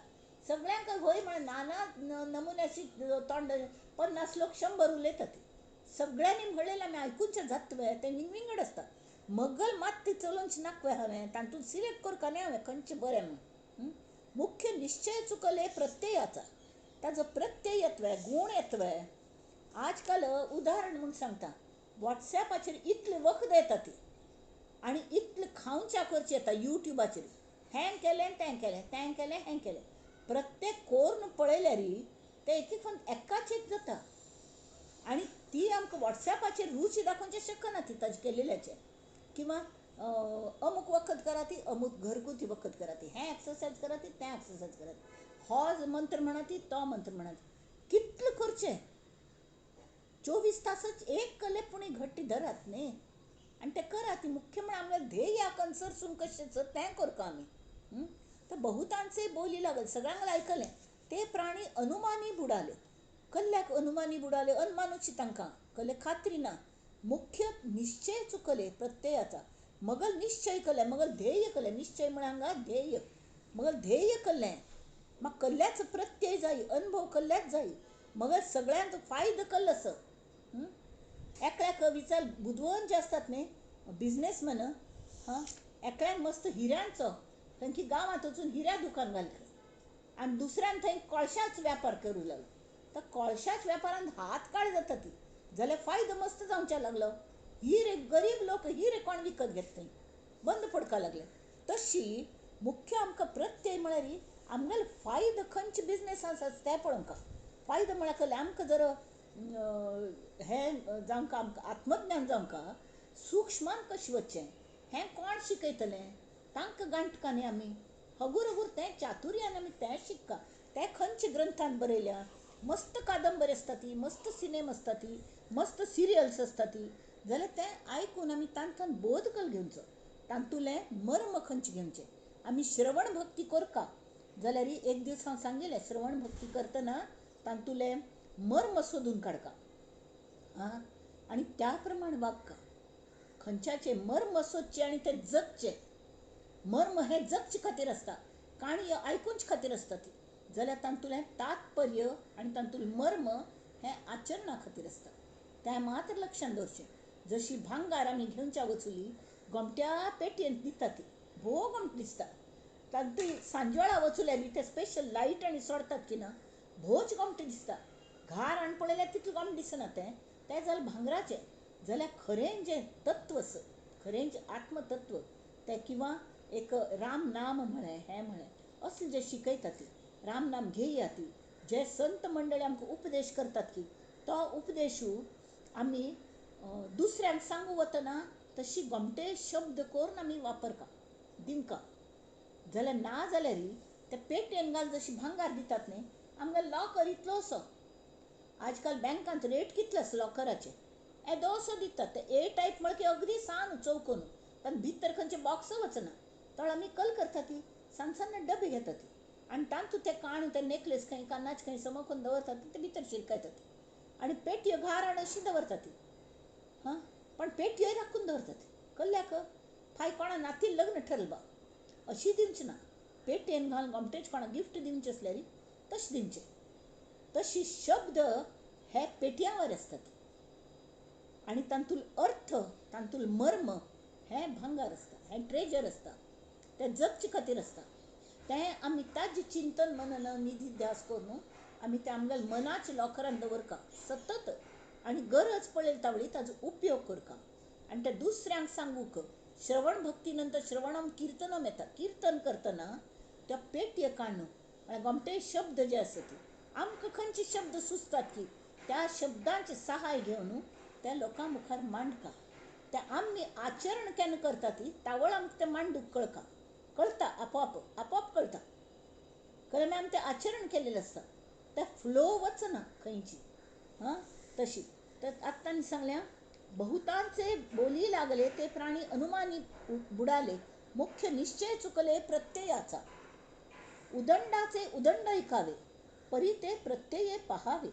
सगळ्यांक व्हय म्हण नाना नमुन्याची तोंड 50 लोक 100 उलयतात. सगळ्यांनी म्हणलेलें आमी आयकुचें जाता वे, तें विंगविंगड आसता. मगल मात ती चलोवची नाका हांवें, तातूंत सिलेक्ट करपा न्ही हांवें खंयचें बरें म्हूण. मुख्य निश्चय चुकले प्रत्ययाचा, ताजो प्रत्यय येतवे, गूण येतवे. आजकाल उदाहरण म्हूण सांगता, वॉट्सॅपाचेर इतले वखद येता ती आनी इतले खावच्या करचें येता. युट्यूबाचेर हें केलें तें केलें, तें केलें हें केलें, प्रत्येक कोर्न पळयल्यार तें एक एक एकाच एक जाता. आनी ती आमकां वॉट्सॅपाचेर रूची दाखोवचें शकना ती ताजें केलेल्याचें. किंवा अमूक वखद करा ती, अमूक घरगुती वखद करा ती, हें एक्सरसायज करा ती, तें एक्सरसायज करा ती, हो मंत्र म्हणा ती, तो मंत्र म्हणा ती, कितलें करचें. 24 तासच एक कले पुणी घट्टी धरात न्ही आनी तें करात. मुख्य म्हळ्यार आमकां ध्येय कन्सरसून कशें तें करता आमी. तर बहुतांचे बोली लागल, सगळ्यांक आयकलें ते प्राणी अनुमानी बुडाले. कल्ल्याक अनुमानी बुडाले, अनुमानुची तांकां कले खात्री ना. मुख्य निश्चय चुकले प्रत्ययाचा, मगल निश्चय कले, मगल ध्येय कले. निश्चय म्हळ्यार हांगा ध्येय, मगल ध्येय कल्लें, मागीर कल्ल्याचो प्रत्यय जाय, अनुभव कल्ल्याच जाय, मगल सगळ्यांक फायदो कल्लो असो. एकल्याक विचार बुदवंत जे आसतात न्ही बिजनेसमॅन, हां एकल्यान मस्त हिऱ्यांचो थंय गांवांत वचून हिऱ्या दुकान घातलें आनी दुसऱ्यान थंय कोळशाच व्यापार करूं लागलो. तर कोळशाच व्यापारान हात काळ जाता ती, जाल्यार फायदो मस्त जावच्या लागलो. हिरे गरीब लोक हिरे कोण विकत घेत थंय बंद पडपाक लागले. तशी मुख्य आमकां प्रत्यय म्हळ्यार आमगेलो फायदो खंयचे बिजनेस आसा तें पळोवंक. फायदो म्हळ्यार कळ्ळें आमकां जर हें जावंक, आमकां आत्मज्ञान जावंक सुक्ष्मान कशें वचचें हें कोण शिकयतलें? तांकां गांठका न्ही आमी. हगूर हगूर तें चातुर्यान आमी तें शिकता. तें खंयच्या ग्रंथान बरयल्या? मस्त कादंबरी आसता ती, मस्त सिनेम आसता ती, मस्त सिरियल्स आसता ती, जाल्यार तें आयकून आमी तांकां बोध कल घेवचो, तातूंतलें मर्म खंयचें घेवचें. आमी श्रवण भक्ती करता जाल्यार एक दीस हांव सांगिल्लें, श्रवण भक्ती करतना तातूंतलें मर्म सोदून काडका आं आनी त्या प्रमाण वागका. खंयच्याचे मर्म सोदचें आनी तें जगचें. मर्म हें जगचे खातीर आसता, काणयो आयकुचे खातीर आसता ती, जाल्यार तातूंतलें तात्पर्य आनी तातूंतलें मर्म हें आचरणा खातीर आसता. तें मात्र लक्षांत दवरचें. जशी भांगार आमी घेवच्या वचुली गोमट्या पेटयेंत दिता ती भोव गोमट दिसता. तातूंत सांजवेळा वचुल्यार ते स्पेशल लायट आनी सोडतात की ना, भोवच गोमटें दिसता. घार हाडून पळयल्यार तितलें गोमटें दिसना तें, तें जालें भांगराचें. जाल्यार खरें जें तत्व आसा, खरें जें आत्मतत्व तें, किंवां एक राम नाम म्हळें, हें म्हळें, असलें जें शिकयतात ती राम नाम घेया ती, जे संत मंडळी आमकां उपदेश करतात की तो उपदेशू आमी दुसऱ्यांक सांगू वतना तशी गोमटे शब्द करून आमी वापरका दिंका. जाल्यार ना जाल्यार ते पेटयेन घाल जशी भांगार दितात न्ही, आमगे लॉकर इतलोसो, आजकाल बँकांत रेट कितले आसा लॉकराचे, येदोसो दितात ते ए टायप म्हळ्यार की अगदी सान चौकोन, पण भितर खंयचे बॉक्स वचना, तळ आमी कल करता ती सान सान डबे घेतात ती आनी तातूंत ते काण ते नेकलेस खंय कानाच खंय समकून दवरतात ते भितर शिरकायतात आनी पेटयो घार हाडून अशी दवरतात ती. हां, पण पेटयोय राखून दवरतात कल्ल्याक फाय कोणा नाती लग्न ठरल बा अशी दिवची ना, पेटयेन घालून गोमटेच कोणा गिफ्ट दिवचें आसल्यार तशें दिवचें. तशी शब्द हे पेटयांवर आसतात आनी तातूंत अर्थ, तातूंत मर्म हें भांगर आसता, हें ट्रेजर आसता, तें जगचे खातीर आसता. तें आमी ताजें चिंतन मनन निधी ध्यास करून आमी तें आमगेल्या मनाच्या लॉकरान दवरका सतत आनी गरज पडली तावळी ताजो उपयोग करका आनी ते दुसऱ्यांक सांगूक. श्रवण भक्ती नंतर श्रवणम किर्तनम येता. किर्तन करतना त्या पेटये काडून म्हळ्यार गोमटे शब्द जे आसा ते आमकां खंयचे शब्द सुचतात की त्या शब्दांचें सहाय घेवन त्या लोकां मुखार मांडका. ते आमी आचरण केन्ना करता ती तावळ आमकां तें मांडूंक कळका, कळटा आपोआप, आपोआप कळटा. कारण आमी तें आचरण केलेलें आसता, तें फ्लो वचना खंयची. हां, तशी तर आतां तांणी सांगल्या, बहुतांचे बोली लागले ते प्राणी अनुमानी बुडाले, मुख्य निश्चय चुकले प्रत्ययाचा. उदंडाचे उदंड ऐकावे परी ते प्रत्यये पहावे.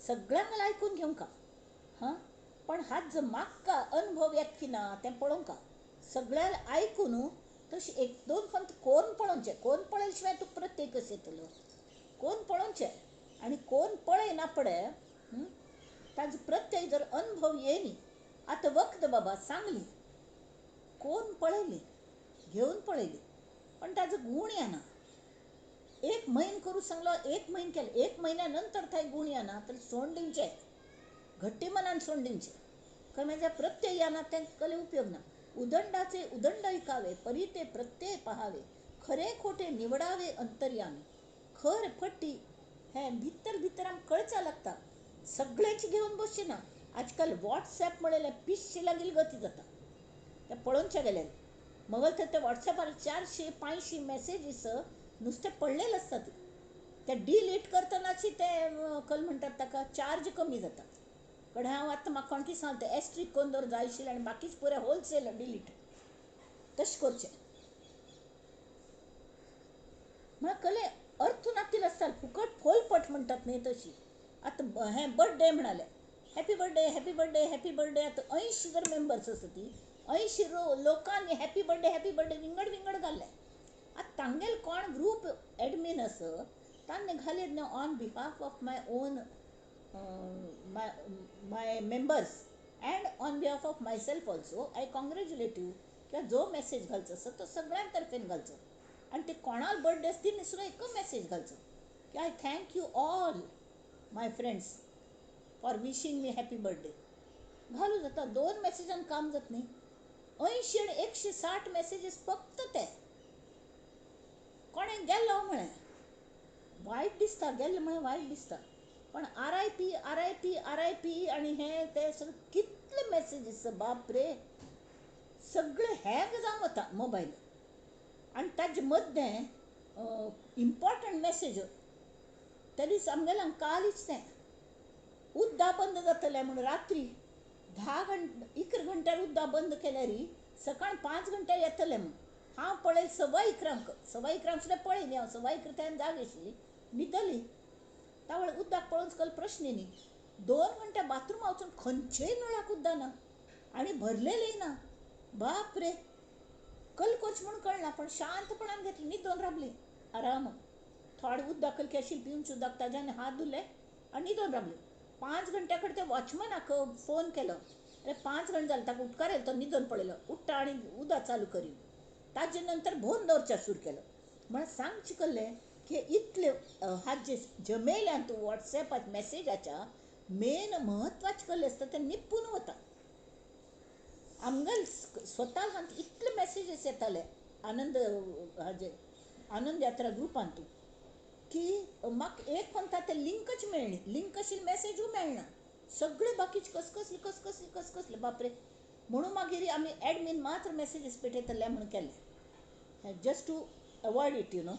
सगळ्यांक आयकून घेवंका. हां, पण हात जर म्हाका अनुभव येता की ना तें पळोवंका. सगळ्यांक आयकून तशें एक दोन पंत कोण पळोवचें, कोण पळयले शिवाय तुका प्रत्यय कसो येतलो. कोण पळोवचें आनी कोण पळयना पडे ताजो प्रत्यय जर अनुभव येयनी. आतां वखद बाबा सांगली, कोण पळयली, घेवन पळयली, पण ताजो गूण येना. एक म्हयनो करूं सांगलो, एक म्हयनो केलो, एक म्हयन्या नंतर थंय गूण येना तर सोड दिवचें, घट्टी मनान सोड दिवचें. कारण म्हळ्यार प्रत्यय येना तें कले उपयोग ना. उदंडाचे उदंड ऐकावे परी ते प्रत्यय पहावे, खरे खोटे निवडावे अंतर्यामी. खर फटी हें भितर भितर आमकां कळचा लागता. सगळ्यांची घेवन बसचें ना. आजकाल वॉट्सॅप म्हणलें पिश्शे लागीं गती जाता तें पळोवचें गेल्यार. मगल तर ते वॉट्सॅपार 400-500 मॅसेजीस नुस्तें पडलेलें आसता. ते डिलीट करतनाची ते कल म्हणटात ताका चार्ज कमी जाता. कडेन हांव आतां म्हाका कोण कितें सांगता एस्ट्रीक कोन्न दवर जाय आशिल्लें आनी बाकीच पुराय होलसेल डिलीट तशें करचें. म्हळ्यार कले अर्थ नातिल्लें आसता, फुकट फोलपट म्हणटात न्ही तशी. आतां हें birthday म्हणालें, happy birthday happy birthday happy birthday. आतां 80 जर मेंबर्स आसा ती 80 लोकांनी हॅपी बर्थडे हॅपी बर्थडे विंगड विंगड घाल्ले. आतां तांगेले कोण ग्रूप एडमीन आसा तांणी घालें न्हू on behalf of my own my members and on behalf of myself also I congratulate you. किंवा जो मॅसेज घालचो आसा तो सगळ्यां तर्फेन घालचो आनी ते कोणाल बर्थडे आसा तिणी सुद्दां एक मॅसेज घालचो की I thank you all my friends for wishing me happy birthday. घालू जाता, दोन मॅसेजान काम जात न्ही. 80 आनी 160 मॅसेजीस फक्त ते कोणें गेलो म्हळें वायट दिसता, गेल्लें म्हळें वायट दिसता, पण RIP RIP RIP आनी हें तें सगळें कितले मॅसेजीस बाप रे, सगळें हॅक जावन वता मोबायल. आनी ताजे मद्दें इम्पॉर्टंट मॅसेज त्या दीस आमगेल्या कालच तें उद्दा बंद जातलें म्हूण रात्री 10-11 घंट्यार उद्दा बंद केल्यार सकाळ 5 घंट्यार येतलें म्हूण. हांव पळय 11:15 11:15 सुद्दां पळयली हांव, 11:15 तेन्ना जाग आशिल्ली, न्हिदली. तावळ उदक पळोवन सकयल प्रश्न न्ही. 2 घंटे बाथरूमा वचून खंयचेय नळाक उदक ना आनी भरलेलेय ना. बाप रे, कल कोच म्हूण कळना, पण शांतपणान घेतली, न्हिदोन राबली आराम. थोडें उदक कलके आशिल्लें पिवचें उदक ताज्यान हात धुले आनी न्हिदोन राबली. 5 घंट्या कडेन ते वॉचमनाक फोन केलो. अरे 5 घंटे जाले, ताका उपकार येयलो, तो न्हिदोन पळयलो, उठ्ठा आनी उदक चालू करी. ताजे नंतर भोवन दवरच्या सुरू केलो. म्हळ्यार सांगचें कल्लें की इतले हाजे जमेल्यान तूं वॉट्सॅपार मॅसेजाच्या मेन म्हत्वाचें कल्लें आसता तें निपून वता. आमगेले स्वता हांत इतले मॅसेजीस येताले आनंद हाजे आनंद यात्रा ग्रुपांतू की म्हाका एक म्हणटा ते लिंकच मेळ्ळी, लिंक आशिल्ली मॅसेजूय मेळना, सगळे बाकीचे कसकसले कसकसले कसकसले, बापरे. म्हणून मागीर आमी एडमीन मात्र मॅसेजीस पेटयतले म्हणून केले, just to avoid it you know.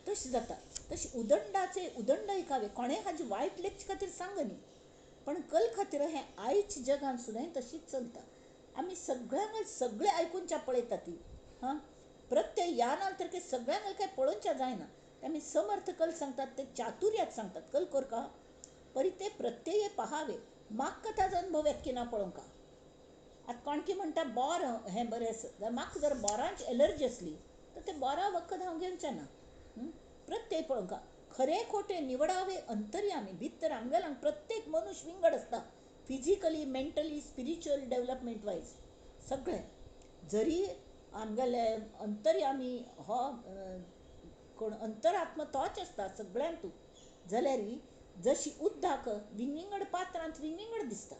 तशें जाता. तशें उदंडाचे उदंड ऐकावे, कोणें हाजें वायट लेखचे खातीर सांगनी, पण कल खातीर हें आयच्या जगान सुद्दां तशीच चलता. आमी सगळ्यांक सगळें आयकुनच्या पळयता ती हां प्रत्यय ह्या नंतर की सगळ्यांक काय पळोवच्या जायना. आमी समर्थ कल सांगतात ते चातुर्यात सांगतात कल कोरका परी ते प्रत्यय पहावे, म्हाका ताजो अनुभव येता की ना पळोवंका. आतां कोण की म्हणटा बोर हें बरें आसा, जाल्यार म्हाका जर बोरांची एलर्जी आसली तर ते बोरा वखद हांव घेवचें ना. प्रत्यय पळोवंका, खरें खोटें निवडावे अंतर्यामी. भितर आमगेल्यान प्रत्येक मनुष्य विंगड आसता, physically, mentally, spiritual development wise सगळें. जरी आमगेले अंतर्यामी हो कोण अंतरात्मा तोच आसता सगळ्यांतू, जाल्यार जशी उदक विंगविंगड पात्रांत विंगविंगड दिसता.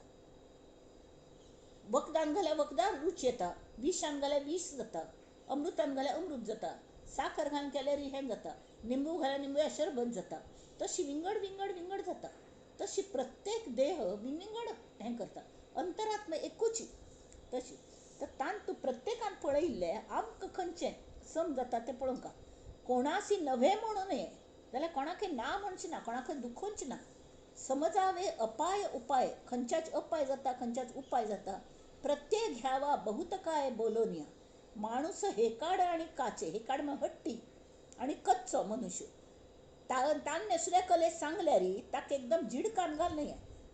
वखदान घाल्यार वखदान रूच येता, विशान घाल्यार विष जाता, अमृतान घाल्यार अमृत जाता, साखर घालून केल्यार हें जाता, निंबू घाल्यार निंबूया शरबत जाता. तशी विंगड विंगड विंगड जाता. तशी प्रत्येक देह विंगविंगड हें करता, अंतरात्मा एकूच तशी. तर तांतू प्रत्येकान पळयिल्लें आमकां खंयचें सम जाता तें पळोवंका. कोणासी नव्हे म्हणू नये, जाल्यार कोणाकय ना म्हणचें ना, कोणाकय दुखोवचें ना. समजावे अपाय उपाय, खंयच्याच अपाय जाता खंयच्याच उपाय जाता. प्रत्येक घ्यावा बहुत काय बोलोनिया. माणूस हेकाड आनी काचे, हेकाड म्हळ्यार हट्टी आनी कच्चो मनुष्य. तान्य सुद्दां कले सांगल्यार ताका एकदम जिडकान घाल न्हय,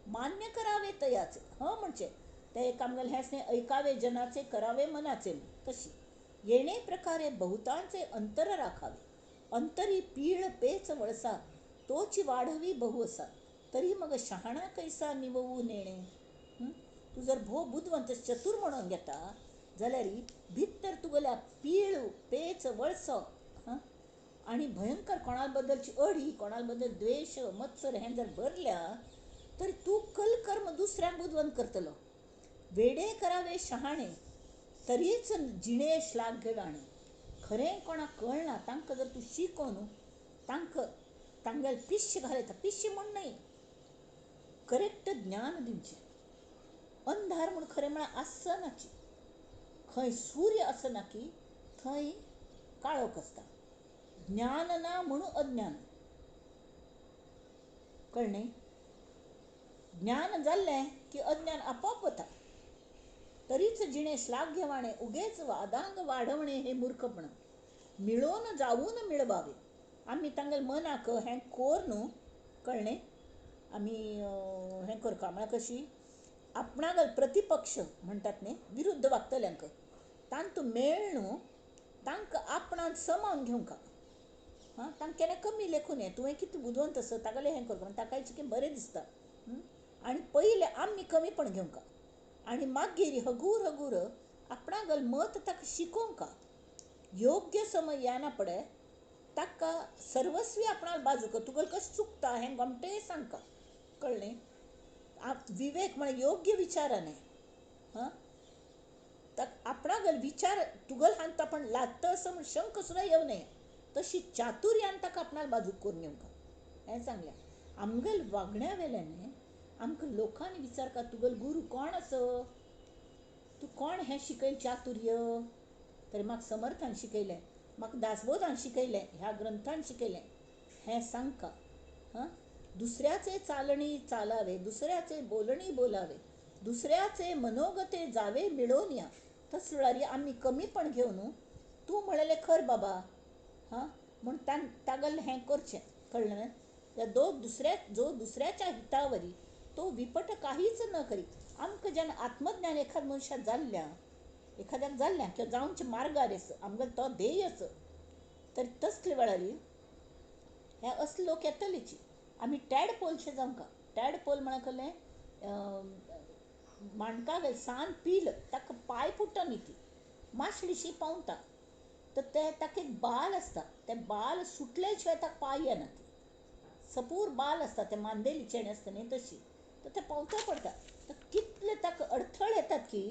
मान्य करावे तयाचे. हं म्हणचें तें एक आमगेलें हेंच न्ही, ऐकावे जनाचे करावे मनाचे. तशी येणे प्रकारे बहुतांचे अंतर राखावे. अंतरी पीळ पेच वळसा, तोची वाढवी बहु असा. तरी मग शहाणा कैसा निववू नेणे. तूं जर भोव बुदवंत चतूर म्हणून घेता जाल्यार भितर तुगेल्या पीळ पेच वळसो आनी भयंकर कोणा बद्दलची अडी, कोणा बद्दल द्वेश मत्सर हें जर भरल्या तर तूं कलकर्म दुसऱ्यांक बुदवंत करतलो. वेडे करावे शहाणे तरीच जिणे श्लाघ्य वाणे. खरें कोणाक कळना तांकां जर तूं शिकोवन तांकां तांगेले पिश्य घालयता, पिश्य म्हूण न्हय, करेक्ट ज्ञान दिवचें. अंधार म्हूण खरें म्हळ्यार आसनाची, खंय सूर्य आसना की थंय काळोख आसता. ज्ञान ना म्हणून अज्ञान, कळ्ळें? ज्ञान जाल्लें की अज्ञान आपोआप वता. तरीच जिणे श्लाघ्य वाणे उगेच वादांग वाडवणे हे मूर्खपण. मिळोवन जावन मिळवावे. आमी तांगेले मनाक हें कोर न्हू, कळ्ळें? आमी हें करता म्हळ्यार कशी आपणाक प्रतिपक्ष म्हणटात न्ही, विरुद्ध वागतल्यांक तांतू मेळ न्हू, तांकां आपणान समावन घेवंक. हां, तांकां केन्ना कमी लेखून न्हय, तुवें कितें बुदवंत आसा तागेलें हें करता ताकाय चिकें बरें दिसता. आनी पयलें आमी कमीपण घेवंक आनी मागीर हगूर हगूर आपणागल मत ताका शिकोवंक. योग्य समय येना पडे ताका सर्वस्वी आपणाक बाजू तुगेलें कशें चुकता हें गोमटें सांगका, कळ्ळें? विवेक म्हळ्यार योग्य विचाराने. हां, आपणागल विचार तुगेल हांत आपण लादता असो म्हूण शंक सुद्दां येवं नये, तशी चातुर्यान ताका आपणाक बाजूक करून घेवंक. हें सांगलें. आमगेल वागण्या वेल्यान आमकां लोकांनी विचारता तुगेलो गुरू कोण आसा, तूं कोण हें शिकयलें चातुर्य? तर म्हाका समर्थान शिकयलें, म्हाका दासबोधान शिकयलें, ह्या ग्रंथान शिकयलें, हें सांगका. हां, दुसऱ्याचे चालणी चालावे, दुसऱ्याचे बोलणी बोलावे, दुसऱ्याचे मनोगते जावे मिळोवया. तस वेळार आमी कमीपण घेवन तूं म्हणलें खर बाबा, हां म्हूण तागेलें हें करचें, कळ्ळें? जो दुसऱ्याच्या हितावरी तो विपट काहीच न करी. आमकां जेन्ना आत्मज्ञान एखाद मनशाक जाल्ल्या, एखाद्याक जाल्ल्या किंवा जावचे मार्गार आसा, आमगेलो तो ध्येय आसा, तर तसले वेळार हे असले लोक येतलेची. आमी टॅडपोलशे जावंका. टॅडपोल म्हळ्यार कसलें, माणका सान पील, ताका पांय फुट्टा न्ही, ती मातशीशी पावता, तर ते ताका एक बाल आसता, तें बाल सुटले शिवाय ताका पांय येना. ती सपूर बाल आसता, तें मांदेली चेडे आसता न्ही तशी, तर तें पावता पडटा. तर कितले ताका अडथळ येतात की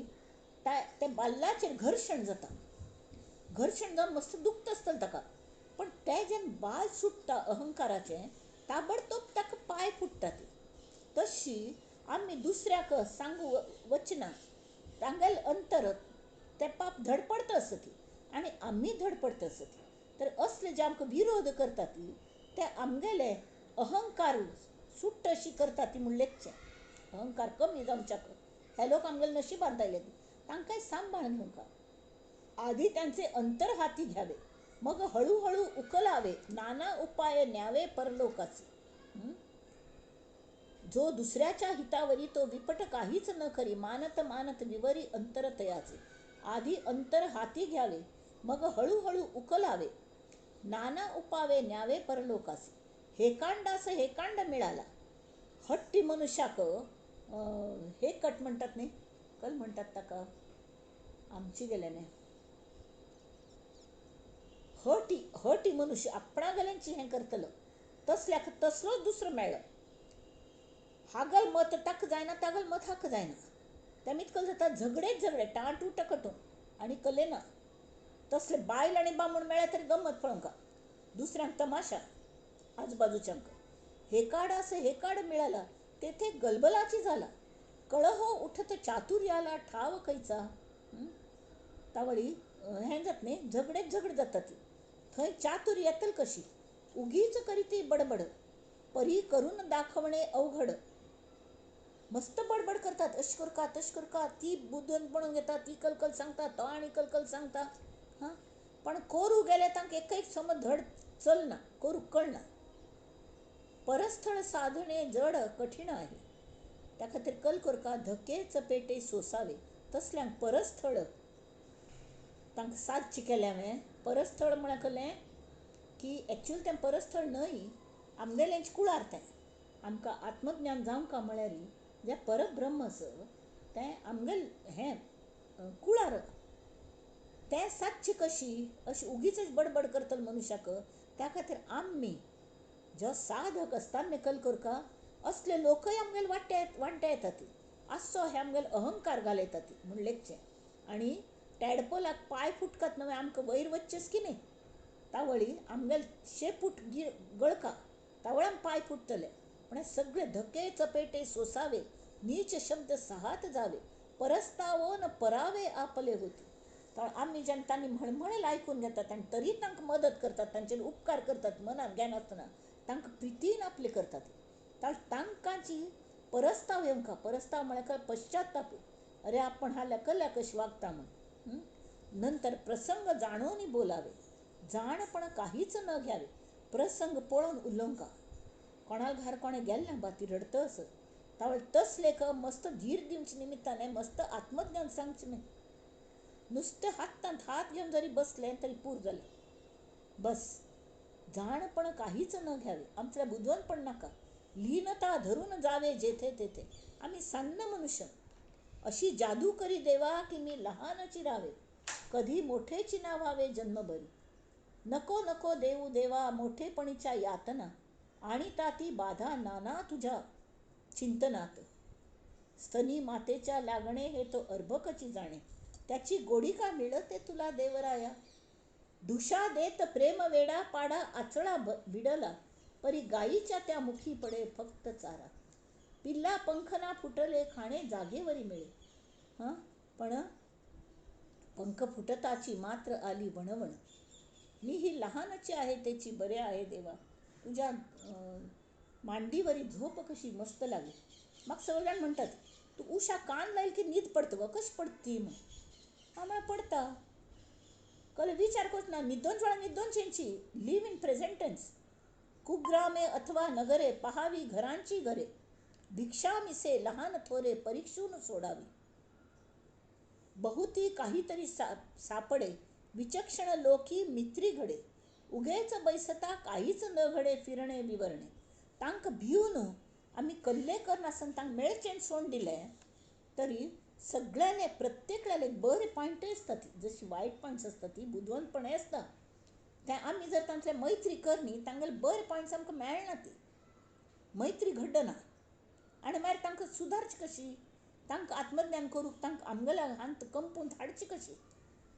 त्या बाल्लाचेर घर्शण जाता, घर्शण जावन मस्त दुखता आसतलें ताका, पण तें जेन्ना बाल सुट्टा अहंकाराचें, ताबडतोब ताका पांय फुट्टा. ती तशी आमी दुसऱ्याक सांगू वचना, तांगेलें अंतर ते पाप धडपडटा आसता आनी आमी धडपडटा आसता. तर असले जे आमकां विरोध करता ती ते आमगेले अहंकार सुट्ट अशी करता ती म्हूण लेखचें. अहंकार कमी जावच्याक हे लोक आमगेले नशिबांत आयले, तांकांय सांबाळ घेवंक. आधी त्यांचे अंतर हाती घ्यावे, मग हळूहळू उकलावे, नाना उपाय न्यावे परलोकाचे. जो दुसऱ्याच्या हितावरी तो विपट काहीच न करी, मानत मानत विवरी अंतर तयाचे. आधी अंतर हाती घ्यावे, मग हळूहळू उकलावे, नाना उपावे न्यावे परलोकाचे. हेकांडास हेकांड मिळाला. हट्टी मनुष्याक हे कट म्हणतात न्ही, कल म्हणतात ताका आमची गेल्याने, हटी हटी मनुष्य आपणा गेल्यांची हें करतलो, तसल्याक तसलोच दुसरो मेळ्ळो. हागल मत ताका जायना, तागल मत हाका जायना, तेमी कल जाता झगडेच झगडे, टाटू टकटू आनी कले ना. तसले बायल आनी बामूण मेळ्ळ्या तरी गमत पळोवंक, दुसऱ्यांक तमाशा आजूबाजूच्यांक. हेकाड असं हेकाड मिळाला, तेथे गलबलाची झाला, कळह उठत चातुर्याला ठाव खंयचा. तावळी हें जात न्ही, झगडेच झगडे जाता ती, थंय चातुर्य येतल कशी, उगीच करी ती बडबड, परी करून दाखवणे अवघड. मस्त बडबड करतात, अश करका तश करका, ती बुदवंत म्हणून घेता, ती कलकल सांगता, तो आनी कलकल सांगता. हां, पण कोरू गेले तांकां एक एक समज धड चलना, करूंक कळना. परस्थळ साधणे जड कठीण आहे, त्या खातीर कल करका धके चपेटे सोसावे. तसल्यांक परस्थळ तांकां सादचें केलें हांवें. परस्थळ म्हळ्यार कसलें की एक्चुअली तें परस्थळ न्हय, आमगेलेंच कुळार तें. आमकां आत्मज्ञान जावंक म्हळ्यार जें परब्रह्म आसा तें आमगेलें हें कुळार, तें सादचें कशी अशी उगीच बडबड करतले मनुष्याक. त्या खातीर आमी जो साधक आसता न्ही कल करका, असले लोकय आमगेले वांटे येतात, आसचो हे आमगेले अहंकार घालयतात म्हूण लेखचें. आनी टॅडपोलाक पांय फुटकात न्हय, आमकां वयर वचचेंच की न्ही, तावळी आमगेले शेपूट गळका, तावळी आम पांय फुट्टले. पण सगळे धके चपेटे सोसावे, नीच शब्द सहात जावे, परस्तावोन परावे आपले होते. तर आमी जेन्ना तांणी म्हणमणेल आयकून घेतात आनी तरी तांकां मदत करतात, तांचेर उपकार करतात, मनान घेनासतना तांकां प्रितीन आपले करतात, तांकांची परस्ताव येवंका. परस्ताव म्हळ्यार पश्चाताप, अरे आपण हाल्या कल्या कशी वागता म्हूण. नंतर प्रसंग जाणून बोलावे, जाणपण काहीच न घ्यावे, प्रसंग पळोवन उलोवंका. कोणाल घार कोणें गेल्लें बा ती रडत आसत, तावळ तसलेक मस्त धीर दिवचे निमित्तान मस्त आत्मज्ञान सांगचें न्ही. नुस्तें हातांत हात घेवन जरी बसलें तरी पूर जालें. बस जाणपण काहीच न घ्यावे, आमचें बुदवंतपण नाका, लीनता धरून जावे जेथे तेथे. आमी सान्न मनुष्य, अशी जादू करी देवा की मी लहानची राहावे, कधी मोठेची ना व्हावे जन्मभरी. नको नको देऊ देवा मोठेपणीच्या यातना, आणि ताती बाधा नाना तुझ्या चिंतनात. स्तनी मातेच्या लागणे हे तो अर्भकची जाणे, त्याची गोडी का मिळते तुला देवराया. ढुशा देत प्रेम वेडा पाडा आचळा भिडला, परी गायीच्या त्या मुखी पडे फक्त चारा. पिल्ला पंखना फुटले खाणे जागेवरी मिळे, हां पण पंख फुटताची मात्र आली वणवण. मी ही लहानची आहे त्याची बरे आहे देवा, तुझ्या मांडीवरी झोप कशी मस्त लागली. मग सगळेजण म्हणतात तू उषा कान लाईल की न्हीद पडतं व कशी पडती मग. हा पडता कल विचार करत ना, न्हिदोन वेळा न्हिदोन चेंची, लिव्ह इन प्रेझेंट टेन्स. कुग्रामे अथवा नगरे पहावी घरांची घरे, भिक्षा मिसे लहान थोरे परीक्षून सोडावी. बहुती काहीतरी सापडे विचक्षण लोकी मित्री घडे, उगेच बैसता काहीच न घडे फिरणे विवरणे. तांकां भिवन आमी कल्ले करनासतना तांकां मेळचें सोड दिलें तरी सगळ्यांले प्रत्येकल्याले बरे पॉयंटय आसतात, जशी वायट पॉयंट्स आसता ती बुदवंतपणय आसता. तें आमी जर तांतले मैत्री करनी तांगेले बरे पॉयंट्स आमकां मेळना, ती मैत्री घडना. आनी मागीर तांकां सुदारची कशी, तांकां आत्मज्ञान करूंक तांकां आमगेल्या हात कंपून हाडची कशी.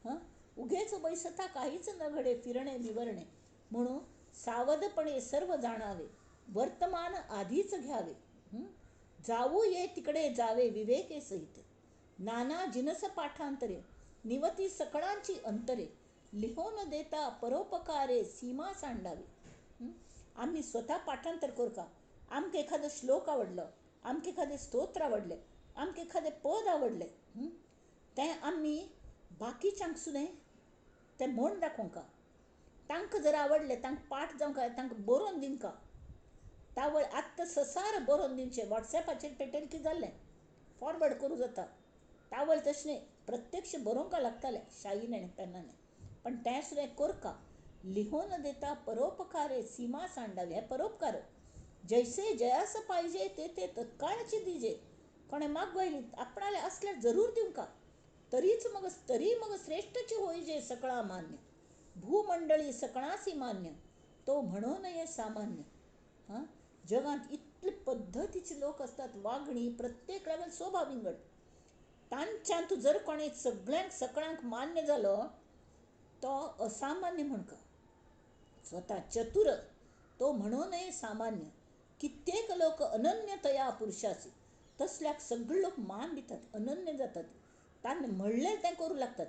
हां, उगेच बैसता काहीच न घडे फिरणे विवरणे. म्हणून सावधपणे सर्व जाणावे, वर्तमान आधीच घ्यावे. जाऊ ये तिकडे जावे विवेके सहित, नाना जिनस पाठांतरे निवती सकळांची अंतरे, लिहोन देता परोपकारे सीमा सांडावी. आम्ही स्वतः पाठांतर करका. आमकां एखादो श्लोक आवडलो, आमकां एखादें स्तोत्र आवडलें, आमकां एखादें पद आवडलें, तें आमी बाकीच्यांक सुद्दां तें म्हण दाखोवंका. तांकां जर आवडलें तांकां पाठ जावंक तांकां बरोवन दिवंका. तावळ आत्तां ससार बरोवन दिवचें, वॉट्सॅपाचेर पेटल की जाल्लें फॉरवर्ड करूं जाता. तावळ तशें न्हय, प्रत्यक्ष बरोवंक लागतालें शाईन आनी पेनान, पण तें सुद्दां करका. लिहोन देता परोपकारे सीमा सांडावी. हें परोपकार जैसे जयास पाहिजे ते ते तत्काळाची दिजे. कोणें मागवयली आपणाले असल्यार जरूर दिवंका. तरीच मग तरी मग श्रेष्ठची होईजे सकळा मान्य, भूमंडळी सकळासी मान्य, तो म्हणून ये सामान्य. हां, जगांत इतले पद्दतीचे लोक आसतात, वागणी प्रत्येक लागून स्वभाव विंगड. तांच्यांत जर कोणें सगळ्यांक सकळांक मान्य जालो तो असामान्य म्हणका. स्वता चतुर तो म्हणून नये सामान्य. कित्येक लोक अनन्यतया पुरुषासी, तसल्याक सगळे लोक मान दितात, अनन्य जातात, तांणी म्हणलें तें करूं लागतात.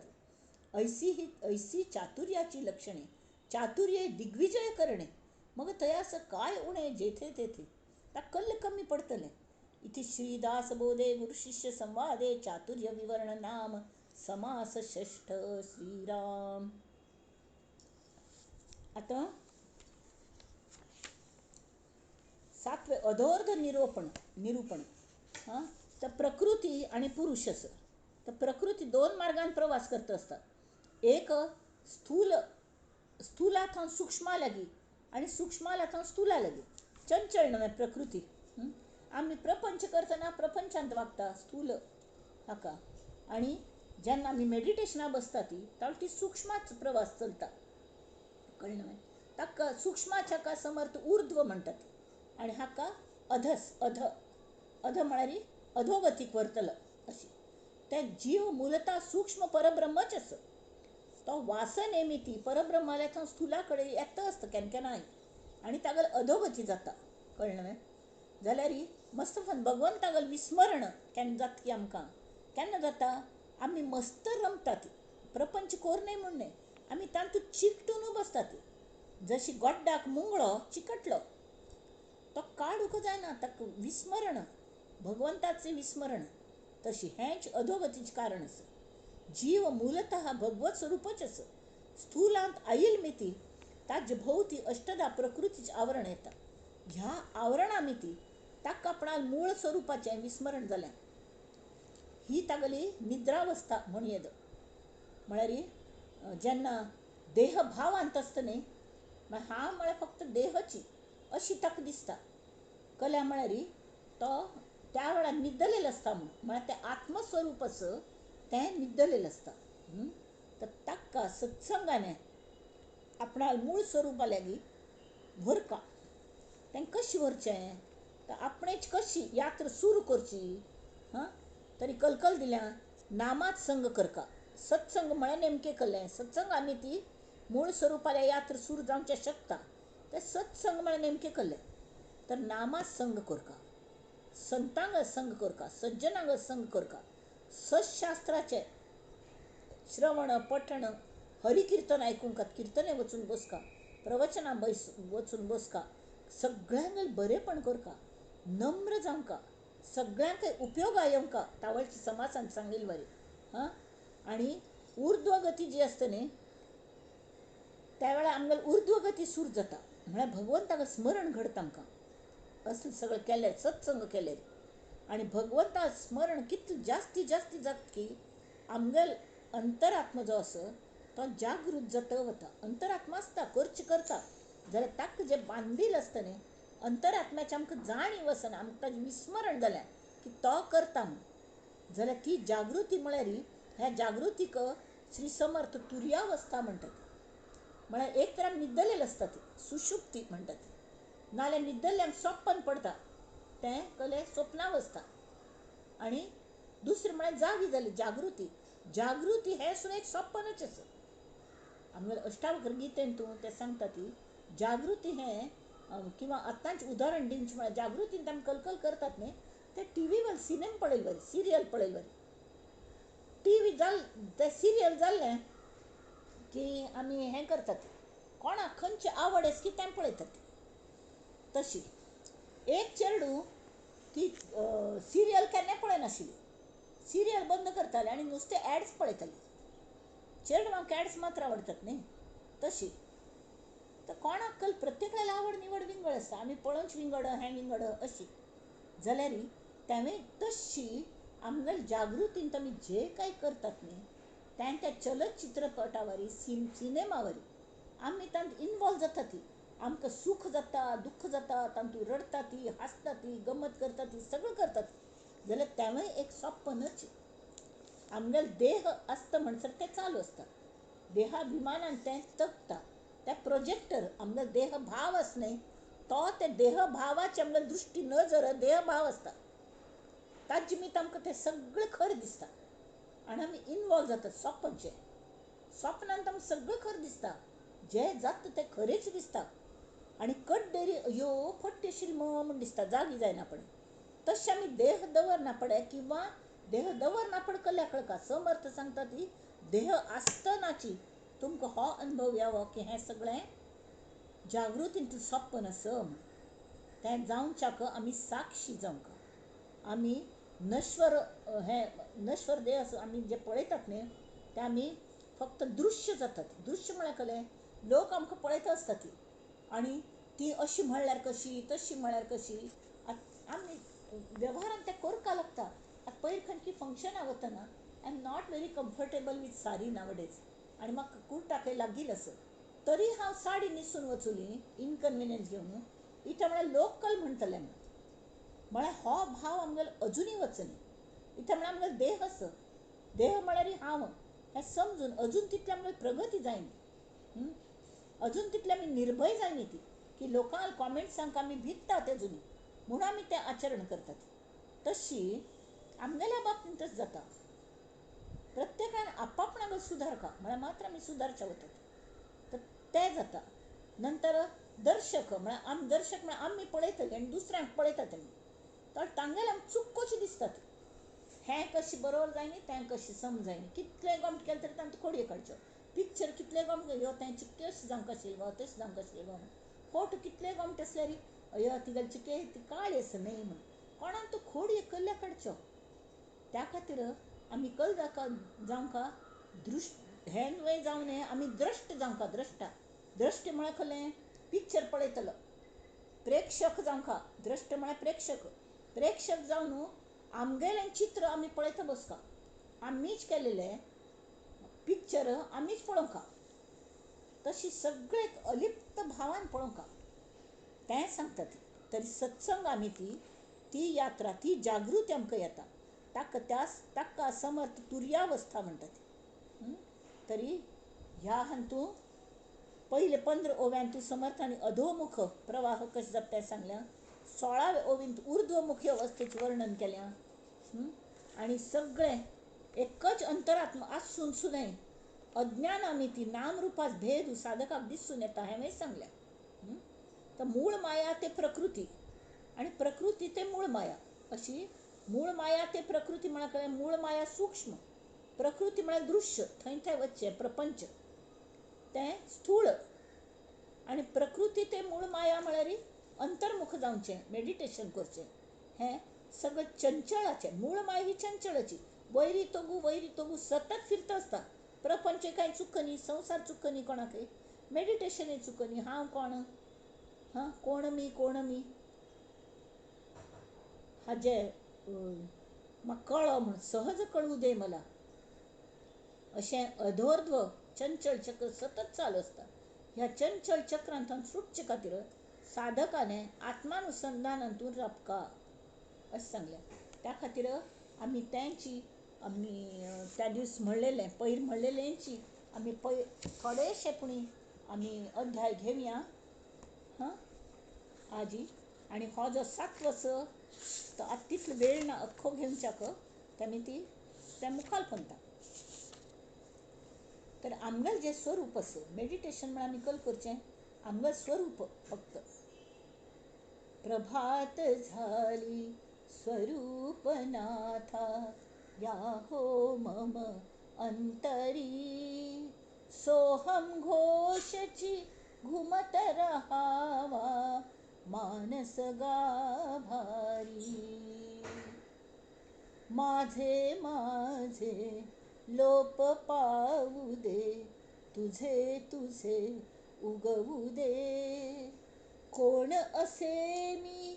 ऐसी ही ऐसी चातुर्याची लक्षणे, चातुर्य दिग्विजय करणे, मग तयास काय उणे जेथे तेथे, ता कल्ल कमी पडतलें. इति श्रीदासबोधे गुरुशिष्य संवादे चातुर्य विवरण नाम समास षष्ठ. श्रीराम. आतां सातवें अधोर्ध निरूपण. निरूपण हां, तर प्रकृती आनी पुरुष आसा. तर प्रकृती दोन मार्गान प्रवास करता आसता. एक स्थूल, स्थुला थंय सुक्ष्मा लागी आनी सुक्ष्मा थंय स्थुला लागी. चंचल न्हय प्रकृती. आमी प्रपंच करतना प्रपंचांत वागता स्थूल हाका, आनी जेन्ना आमी मेडिटेशना बसता ती तावळ ती सुक्ष्माच प्रवास चलता. कळ्ळें न्हय? ताका सुक्ष्माच्या का समर्थ ऊर्ध्व म्हणटात आनी हाका अधस, अध, अध म्हळ्यार अधोगतीक व्हरतलो अशी. ते जीव मूलता सूक्ष्म परब्रह्मच आसा. तो वासनेमिती परब्रह्माल्या थंय स्थुला कडेन येता आसता केन्ना केन्नाय आनी तागेलो अधोगती जाता. कळ्ळें न्हय? जाल्यार मस्त भगवंतागेलें विस्मरण केन्ना जाता की आमकां केन्ना जाता, आमी मस्त रमतात, प्रपंच कोर न्हय म्हूण न्हय, आमी तातूंत चिकटून बसतात. जशी गोड्डाक मुंगळो चिकटलो तो काडूंक जायना, ताका विस्मरण, भगवंताचें विस्मरण. तशी हेंच अधोगतीचें कारण आसा. जीव मूलतः भगवत स्वरूपच आसा. स्थूलांत आयल मिती ताजे भोंवती अष्टदा प्रकृतीचें आवरण येता. ह्या आवरणा मिती ताका आपणा मूळ स्वरुपाचें विस्मरण जालें. ही तागेली निद्रावस्था म्हण येद. म्हळ्यार जेन्ना देहभावांत आसता न्ही, मागीर हांव म्हळ्यार फक्त देहची अशी ताका दिसता. कल्या म्हळ्यार तो त्या वेळार न्हिदलेलो आसता म्हूण, म्हळ्यार तें आत्मस्वरूप आसा तें न्हिदलेलें आसता. तर ताका सत्संगाने आपणा मूळ स्वरुपा लागीं व्हरका. तें कशें व्हरचें, तर आपणेच कशी यात्रा सुरू करची. हां, तरी कलकल दिल्या नामात संग करका. सत्संग म्हळ्यार नेमकें कल्लें सत्संग आमी ती मूळ स्वरुपाल्या यात्रा सुरू जावचें शकता. तें सत्संग म्हळ्यार नेमकें कल्लें, तर नामात संग करका, संतांग संग करका, सज्जनांग संग करका, सत्शास्त्राचें श्रवण पठण, हरिकिर्तन आयकूंक, किर्तने वचून बसका, प्रवचनां वचून बसका, सगळ्यांक बरेपण करका, नम्र जावंका, सगळ्यांक उपयोगा येवंका. तावळच्या समासान सांगिल्ले वरी. हां, आनी ऊर्ध्वगती जी आसता न्ही त्या वेळार आमगेली ऊर्ध्वगती सुरू जाता. म्हळ्यार भगवंताक स्मरण घडता आमकां असलें सगळें केल्यार, सत्संग केल्यार. आनी भगवंता स्मरण कितलें जास्ती जास्ती जाता की आमगेलो अंतरात्मा जो आसा तो जागृत जाता वता. अंतरात्मा आसता, करचें करता, जाल्यार ताका जें बांदील आसता न्ही, अंतरात्म्याचें आमकां जाणीव आसना, आमकां ताजें विस्मरण जालें की तो करता म्हूण, जाल्यार ती जागृती म्हळ्यार ह्या जागृतीक श्री समर्थ तुर्यावस्था म्हणटात. म्हळ्यार एक तर आमी न्हिदलेले आसता, ती सुशुप्ती म्हणटात, नाल्यार न्हिदल्ल्यांक सपन पडटा तें कले स्वप्नावस्था. आनी दुसरें म्हळ्यार जागी जाली जागृती. जागृती हें सुद्दां एक सपनच आसा. आमगेले अष्टावक्र गीतेन तूं तें सांगता ती जागृती हें, किंवा आतांच उदाहरण दिवचें म्हळ्यार जागृतीन आमी कलकल करतात न्ही, ते टिवीवर सिनेमा पळयले बरी, सिरियल पळयले बरी, टिवी जाल ते सिरियल जाल्लें की आमी हें करतात, कोणाक खंयची आवड आसा की तें पळयतात. तशी एक चेडूं ती सिरियल केन्ना पळयनाशिल्ली, सिरियल बंद करताले आनी नुस्तें एड्स पळयताली. चेडवांक एड्स मात्र आवडटात न्ही, तशी तर कोणाक कल प्रत्येकाला आवड निवड विंगड आसता, आमी पळोवंच विंगड, हें विंगड अशी जाल्यार तेंवें तशी आमगेले जागृतीन आमी जे कांय करतात न्ही तें त्या चलचित्रपटावरी सिनेमावरी आमी तातूंत इनवॉल्व जाता ती, आमकां सूख जाता, दुख्ख जाता, तातूंत रडटा ती, हांसता ती, गमत करता ती, सगळें करतात, जाल्यार तेंवूय एक सपनच. आमगेलो देह आसता म्हणसर तें चालू आसता, देहाभिमानान तें तगता, त्या प्रोजेक्टर आमगेलो देहभाव आसा न्ही तो त्या देहभावाची आमगेली दृश्टी नजर देहभाव आसता, ताजे निमित्त आमकां तें सगळें खरें दिसता आनी आमी इनवॉल्व जातात. सपनचें सपनान आमकां सगळें खरें दिसता, जें जाता तें खरेंच दिसता आनी कड्डेरी अयो फट्टी आशिल्ली म्हूण दिसता, जागी जायना पडे. तशें आमी देह दवरना पडे किंवा देह दवरना पड कल्या कळका समर्थ सांगता ती देह आसतनाची तुमकां हो अनुभव यावो की हें सगळें जागृतींतलें सपन आसा म्हूण. तें जावच्याक आमी साक्षी जावंक, आमी नश्वर हें नश्वर देह आसा आमी जे पळयतात न्ही ते आमी फक्त दृश्य जातात. दृश्य म्हळ्यार कलें लोक आमकां पळयता आसता ती, आनी ती अशी म्हणल्यार कशी, तशी म्हणल्यार कशी, आमी वेव्हारान तें करपाक लागता. आतां पयर खंयची फंक्शनाक वतना I am not very comfortable with sari nowadays आनी म्हाका कुर्ताकय लागील आसा, तरी हांव साडी न्हेसून वचुली इनकन्विनियन्स घेवन, इतलें म्हळ्यार लोकल म्हणटले म्हणून, म्हळ्यार हो भाव आमगेलो अजुनूय वचना. इतलें म्हळ्यार आमगेलो देह आसा, देह म्हळ्यार हांव हें समजून अजून तितली आमगेली प्रगती जायना, अजून तितली आमी निर्भय जायना ती की लोकांक कॉमेंट्सांक आमी भितात अजुनूय म्हणून आमी तें आचरण करतात. तशी आमगेल्या बाबतींत तशें जाता, प्रत्येकान आपापणाक सुदारका म्हळ्यार मात्र आमी सुदारचे वतात तर तें जाता. नंतर दर्शक म्हळ्यार आमी दर्शक म्हळ्यार आमी पळयतले आनी दुसऱ्यांक पळयतात आमी, तर तांगेले आमकां चुकोशी दिसतात, हें कशें बरोबर जायना, तें कशें समजायना, कितलें गोमट केलें तरी तांकां खोडयो काडच्यो, पिक्चर कितलें गोमट यो तें चिक्के अशें जावंक आशिल्लें गो, तशें जावंक आशिल्लें गो, फोटो कितले गोमट आसल्यार अयो तिगेले चिके ती काळी आसा न्हय म्हूण कोणाक तो खोडयो कल्ल्या काडच्यो. त्या खातीर आमी कल जावंका दृश्ट हें न्हय जावं न्हय, आमी द्रश्ट जावंका. द्रश्टा द्रश्ट म्हळ्यार खलें पिक्चर पळयतलो प्रेक्षक जावंका, द्रश्ट म्हळ्यार प्रेक्षक, प्रेक्षक जावन आमगेलें चित्र आमी पळयता बसका, आमीच केलेलें पिक्चर आमीच पळोवंका, तशी सगळें अलिप्त भावान पळोवंका तें सांगतात. तरी सत्संग आमी ती ती यात्रा ती जागृती आमकां येता, ताका त्या ताका समर्थ तुर्यावस्था म्हणटात. तरी ह्या हातूंत पयले 15 ओव्यांतू समर्थांनी अधोमुख प्रवाह कशें जाता तें सांगलें, 16व्या ओवींत उर्ध्वमुखी अवस्थेचें वर्णन केलें आनी सगळें एकच अंतरात्मा आसून सुद्दां अज्ञान आमी ती नामरुपास भेद साधकाक दिसून येता हेंवूय सांगलें. तर मूळ माया ते प्रकृती आनी प्रकृती ते मूळ माया, अशी मूळ माया ते प्रकृती म्हळ्यार कळ्ळें, मूळ माया सूक्ष्म, प्रकृती म्हळ्यार दृश्य, थंय थंय वचचें प्रपंच तें स्थूळ, आनी प्रकृती ते मूळ माया म्हळ्यार अंतर्मुख जावचें, मेडिटेशन करचें, हें सगळें चंचळाचें. मूळ माया ही चंचळाची, वयरी तोगू वयरी तोगू सतत फिरता आसता. प्रपंच कांय चुकनी, संवसार चुकनी, कोणाकय मेडिटेशनय चुकनी, हांव कोण हां, कोण मी कोण मी हाजे म्हाका कळ्ळो म्हूण सहज कळूं दे मला. अशें अधोर्ध्व चंचल चक्र सतत चालू आसता. ह्या चंचल चक्रांतल्यान सुटचे खातीर साधकाने आत्मानुसंधानांतून राबका अशें सांगलें. त्या खातीर आमी तेंची आमी त्या दीस म्हणलेलें, पयर म्हणलेलेंची आमी पयर थोडेशे पुणी आमी अध्याय घेवया. हां आजी, आनी हो जो सातवो आसा तो आतां तितलो वेळ ना अख्खो घेवच्याक, तेमी ती त्या मुखार पंता. तर आमगेलें जें स्वरूप आसा, मेडिटेशन म्हळ्यार आमी कल करचें आमगेलें स्वरूप फक्त. प्रभात झाली स्वरूपनाथा या हो मम अंतरी, सोहम घोषची घुमत रहावा मानस गाभारी. माझे माझे लोप पावू दे, तुझे तुझे उगवू दे. कोण असे मी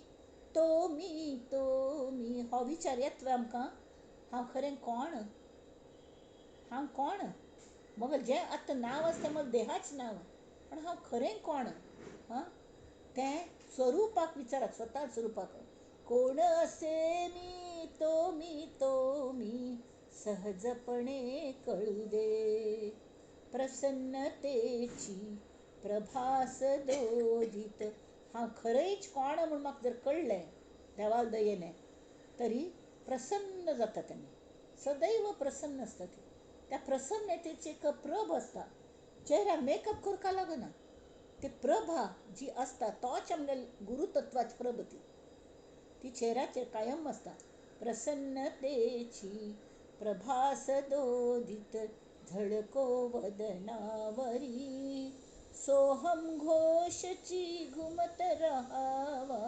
तो मी तो मी, हो विचार येतलो आमकां. हांव खरें कोण, हांव कोण? मग जें आतां नांव आसा तें म्हजें देहाचें नांव, पूण हांव खरें कोण? हां, तें स्वरुपाक विचारात, स्वता स्वरुपाक. कोण असे मी तो मी तो मी, सहजपणे कळू दे. प्रसन्नतेची प्रभास दोधित. हांव खरेंच कोण म्हूण म्हाका जर कळ्ळें देवाल दयेने, तरी प्रसन्न जाता तेमी, सदैव प्रसन्न आसता ती. त्या प्रसन्नतेची एक प्रभ आसता, चेहऱ्याक मेकअप करपाक लागना. ती प्रभा जी आसता तोच आमगे गुरुतत्वाची प्रभ, ती ती चेहऱ्याचेर कायम आसता. प्रसन्नतेची प्रभास दोधित झळको वदनावरी, सोहम घोषची घुमत रहावा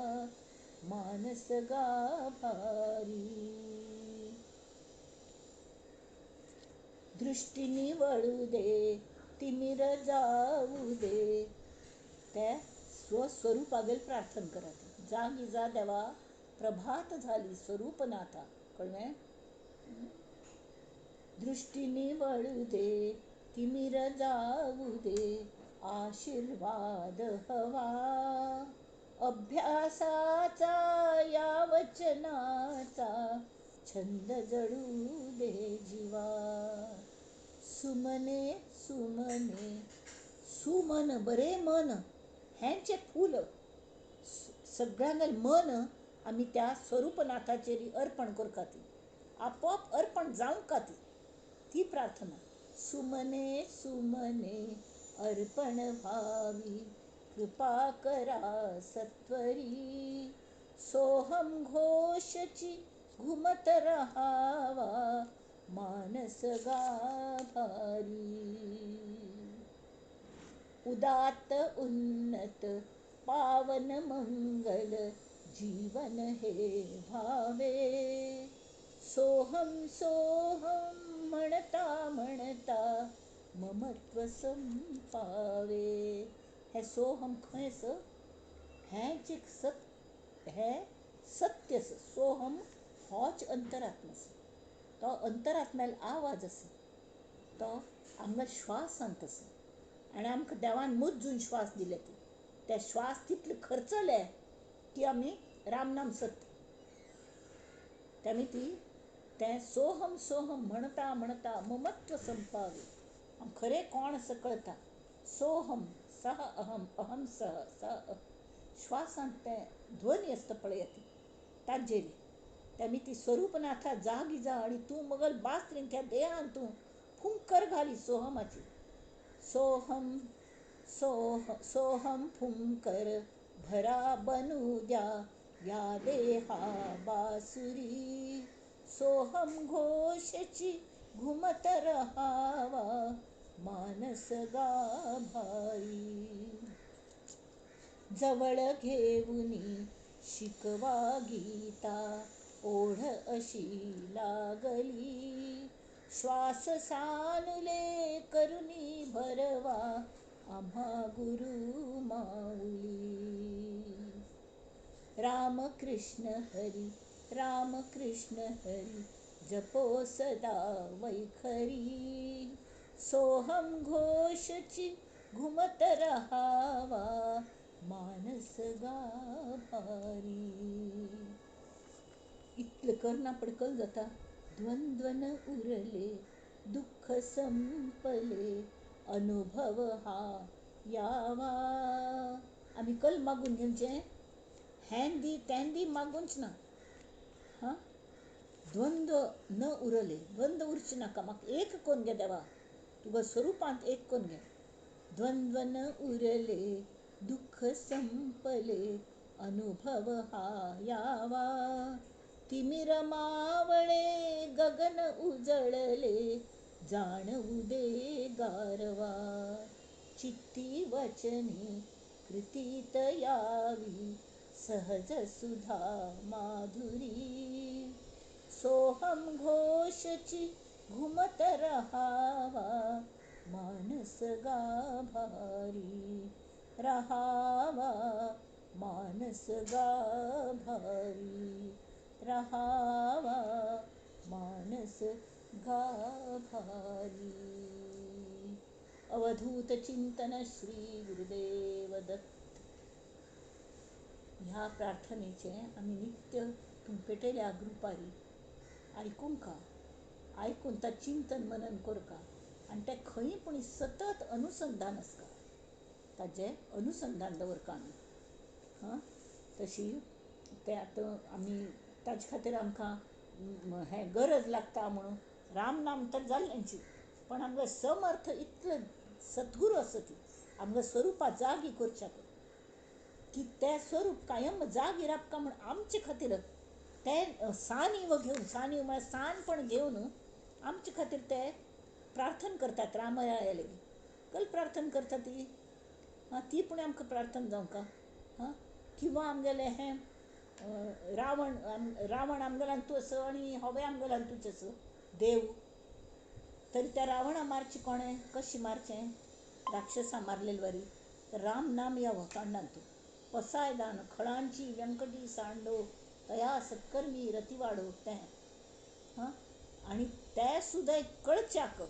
मानस गाभारी. दृष्टी निवळू दे, तिमिर जाऊ दे. त्या स्वस्वरूपागेल प्रार्थना करात. जागी जा देवा, प्रभात झाली स्वरूपनाथा. कळ्ळें? दृष्टी निवळू दे, तिमिर जाऊ दे, आशीर्वाद हवा. अभ्यासाचा या वचनाचा छंद जडू दे जीवा. सुमने सुमने सुमन, बरे मन हेंच एक फूल. सगळ्यांगेलें मन आमी त्या स्वरूपनाथाचेर अर्पण करता, ती आपोआप अर्पण जावंक ती ती प्रार्थना. सुमने सुमने अर्पण व्हावी, कृपा करा सत्वरी. सोहम घोषची घुमत रहावा मानस गाभारी. उदात्त उन्नत पावन मंगल जीवन हे भावे. सोहम सोहम म्हणता म्हणता ममत्व संपावे. हे सोहम खंय आसा? हेंच एक सत, हें सत्य आसा. सोहम होच अंतरात्मा आसा. तो अंतरात्म्यालो आवाज आसा, तो आमकां श्वासांत आसा. आनी आमकां देवान मुजून श्वास दिले, ती ते श्वास तितले खर्चले की आमी रामनाम सत्य. तेमी ती तें सोहम सोहम म्हणता म्हणता ममत्व संपावे. खरें कोण आसा कळता. सोहम सह अहम, अहम सह सह. श्वासांत तें ध्वनी आसता पळयात ताजेर. तेमी ती स्वरूपनाथा जागी जा आनी तूं मगल बासरीन त्या देहान तूं फुंकर घाली सोहमाची. सोहम सोह सोहम फुंकर भरा बनू द्या या देहा बासुरी. सोहम घोषची घुमत रहावा मानस गाभारी. जवळ घेऊनी शिकवा गीता, ओढ अशी लागली. श्वास सानुले करुनी भरवा आम्हा गुरु माऊली. राम कृष्ण हरी राम कृष्ण हरी जपो सदा वैखरी. सोहम घोषची घुमत रहावा मानस गा भारी. इतलें करना पडकल जाता. द्वंद्व न उरले दुःख संपले अनुभव हा यावा. आमी कल मागून घेवचें, हें दी तें दी मागूंच ना. हां, द्वंद्व न उरले, द्वंद्व उरचें नाका, म्हाका एक कोन्न घे देवा, तुका स्वरुपांत एक कोन्न घे. द्वंद्व न उरले दुःख संपले अनुभव हा यावा. तिमिर मावळे गगन उजळले जाणवू दे गारवा. चित्ती वचनी कृतीत यावी सहज सुधा माधुरी. सोहम घोषची घुमत रहावा मानस गा भारी. रहावा मानस गा भारी. रहावा मानस गा भारी. अवधूत चिंतन श्री गुरुदेव दत्त. ह्या प्रार्थनेचें आमी नित्य पेटयल्या ग्रुपारी आयकूंक, आयकून तां चिंतन मनन करका आनी तें खंय पूण सतत अनुसंधान आसता, ताजें अनुसंधान दवरका आमी. हां, तशी तें आतां आमी ताजे खातीर आमकां हें गरज लागता म्हणून रामनाम तर जाल्लेंच, पण आमकां समर्थ इतले सद्गुरू आसा ती आमकां स्वरुपा जागी करच्याक की तें स्वरूप कायम जागी राबका म्हूण आमचे खातीर तें सानीव घेवन, सानीव म्हळ्यार सानपण घेवन आमचे खातीर ते प्रार्थना करतात. रामराया लेगीत कल प्रार्थना करता ती, आं, ती पूण आमकां प्रार्थना जावंका. हां, किंवां आमगेलें हें रावण, रावण आमगेलो अंतू आसा आनी होवूय आमगेलो अंतूच आसा देव, तरी त्या रावणा मारचें कोणें, कशें मारचें, राक्षसा मारलेले वरी. तर राम नाम यावो तोंडांत पसायदान खळांची व्यंकटी सांडो तया सत्कर्मी रतिवाडो तें. हां, आनी तें सुद्दां कळच्याक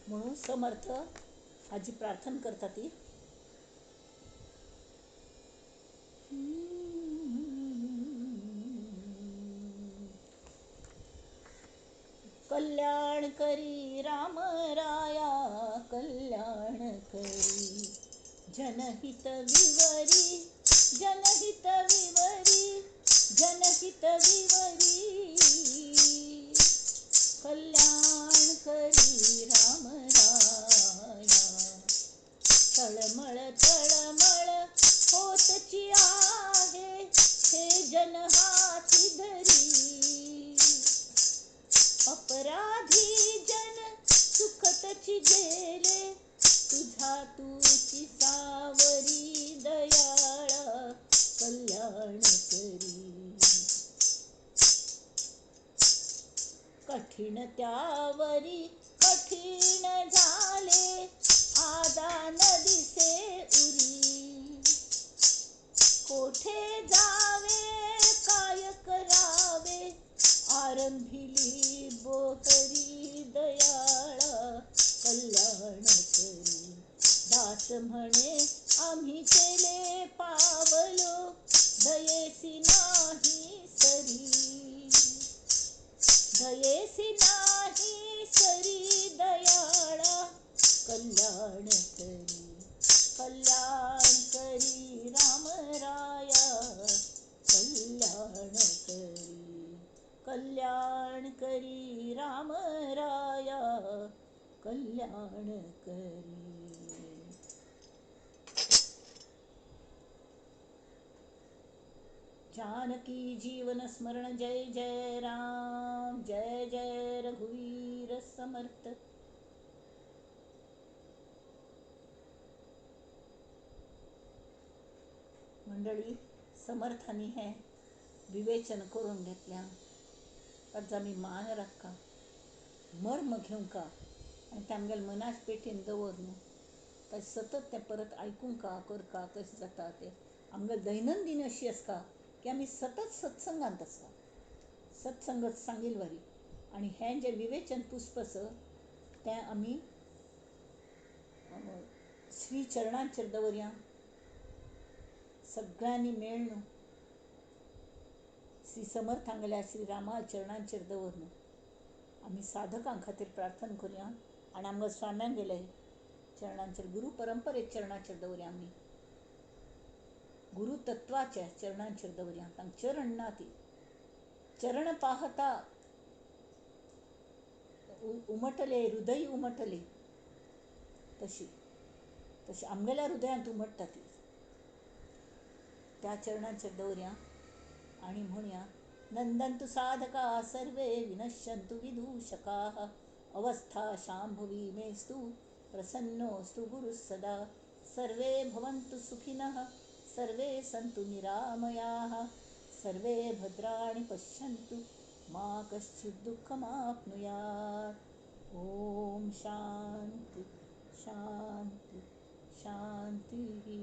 म्हणून समर्थ हाजी प्रार्थना करता ती. कल्याण करी राम राया कल्याण करी जनहित विवरी जनहित विवरी जनहित विवरी. कल्याण करी राम राया. तळमळ तळमळ होतची आहे हे जन हाती धरी. अपराधी जन सुखतची गेले तुझा तुची सावरी दयाळा कल्याण करी. कठीण त्यावरी कठीण झाले आदान दिसे उरी. कोठे जावे काय करावे आरंभिली बोहरी दयाळा कल्याण करी. दास म्हणे आम्ही केले पावलो दयेसी नाही सरी. दयेसी नाही सरी दयाळा कल्याण करी. कल्याण करी राम राया कल्याण करी. कल्याण करी राम राया कल्याण करी. जानकी जीवन स्मरण जय जय राम जय जय रघुवीर समर्थ. मंडळी, समर्थांनी हे विवेचन करून घेतल्या ताजो आमी मान राखा, मर्म घेवंका आनी तें आमगेल्या मनाच्या पेटीन दवर न्हू, ताजें सतत तें परत आयकूंका करका कशें जाता तें. आमकां दैनंदीन अशी आसता की आमी सतत सत्संगांत आसता. सत्संगत सांगील वारी आनी हें जें विवेचन पुष्प आसा तें आमी श्री चरणांचेर दवरया. सगळ्यांनी मेळ्ळून श्री समर्थांगल्या श्री रामा चरणांचेर दवरून आमी साधकां खातीर प्रार्थना करुया आनी आमकां स्वाम्यांगेले चरणांचेर, गुरू परंपरेक चरणाचेर दवरया. आमी गुरू तत्वाच्या चरणांचेर दवरया. तांकां चरण ना ती चरण पाहता उमटले हृदय उमटले, तशी तशी आमगेल्या हृदयांत उमटता ती. त्या चरणांचेर दवरया आनी म्हणया, नंदन्तु साधका सर्वे विनश्यन्तु विदूषकाः अवस्था शांभवी मेस्तु प्रसन्नोऽस्तु गुरुः सदा. सर्वे भवन्तु सुखिनः सर्वे सन्तु निरामयाः सर्वे भद्राणि पश्यन्तु मा कश्चित् दुःखमाप्नुयात्. ॐ शांति शांति शांतिः.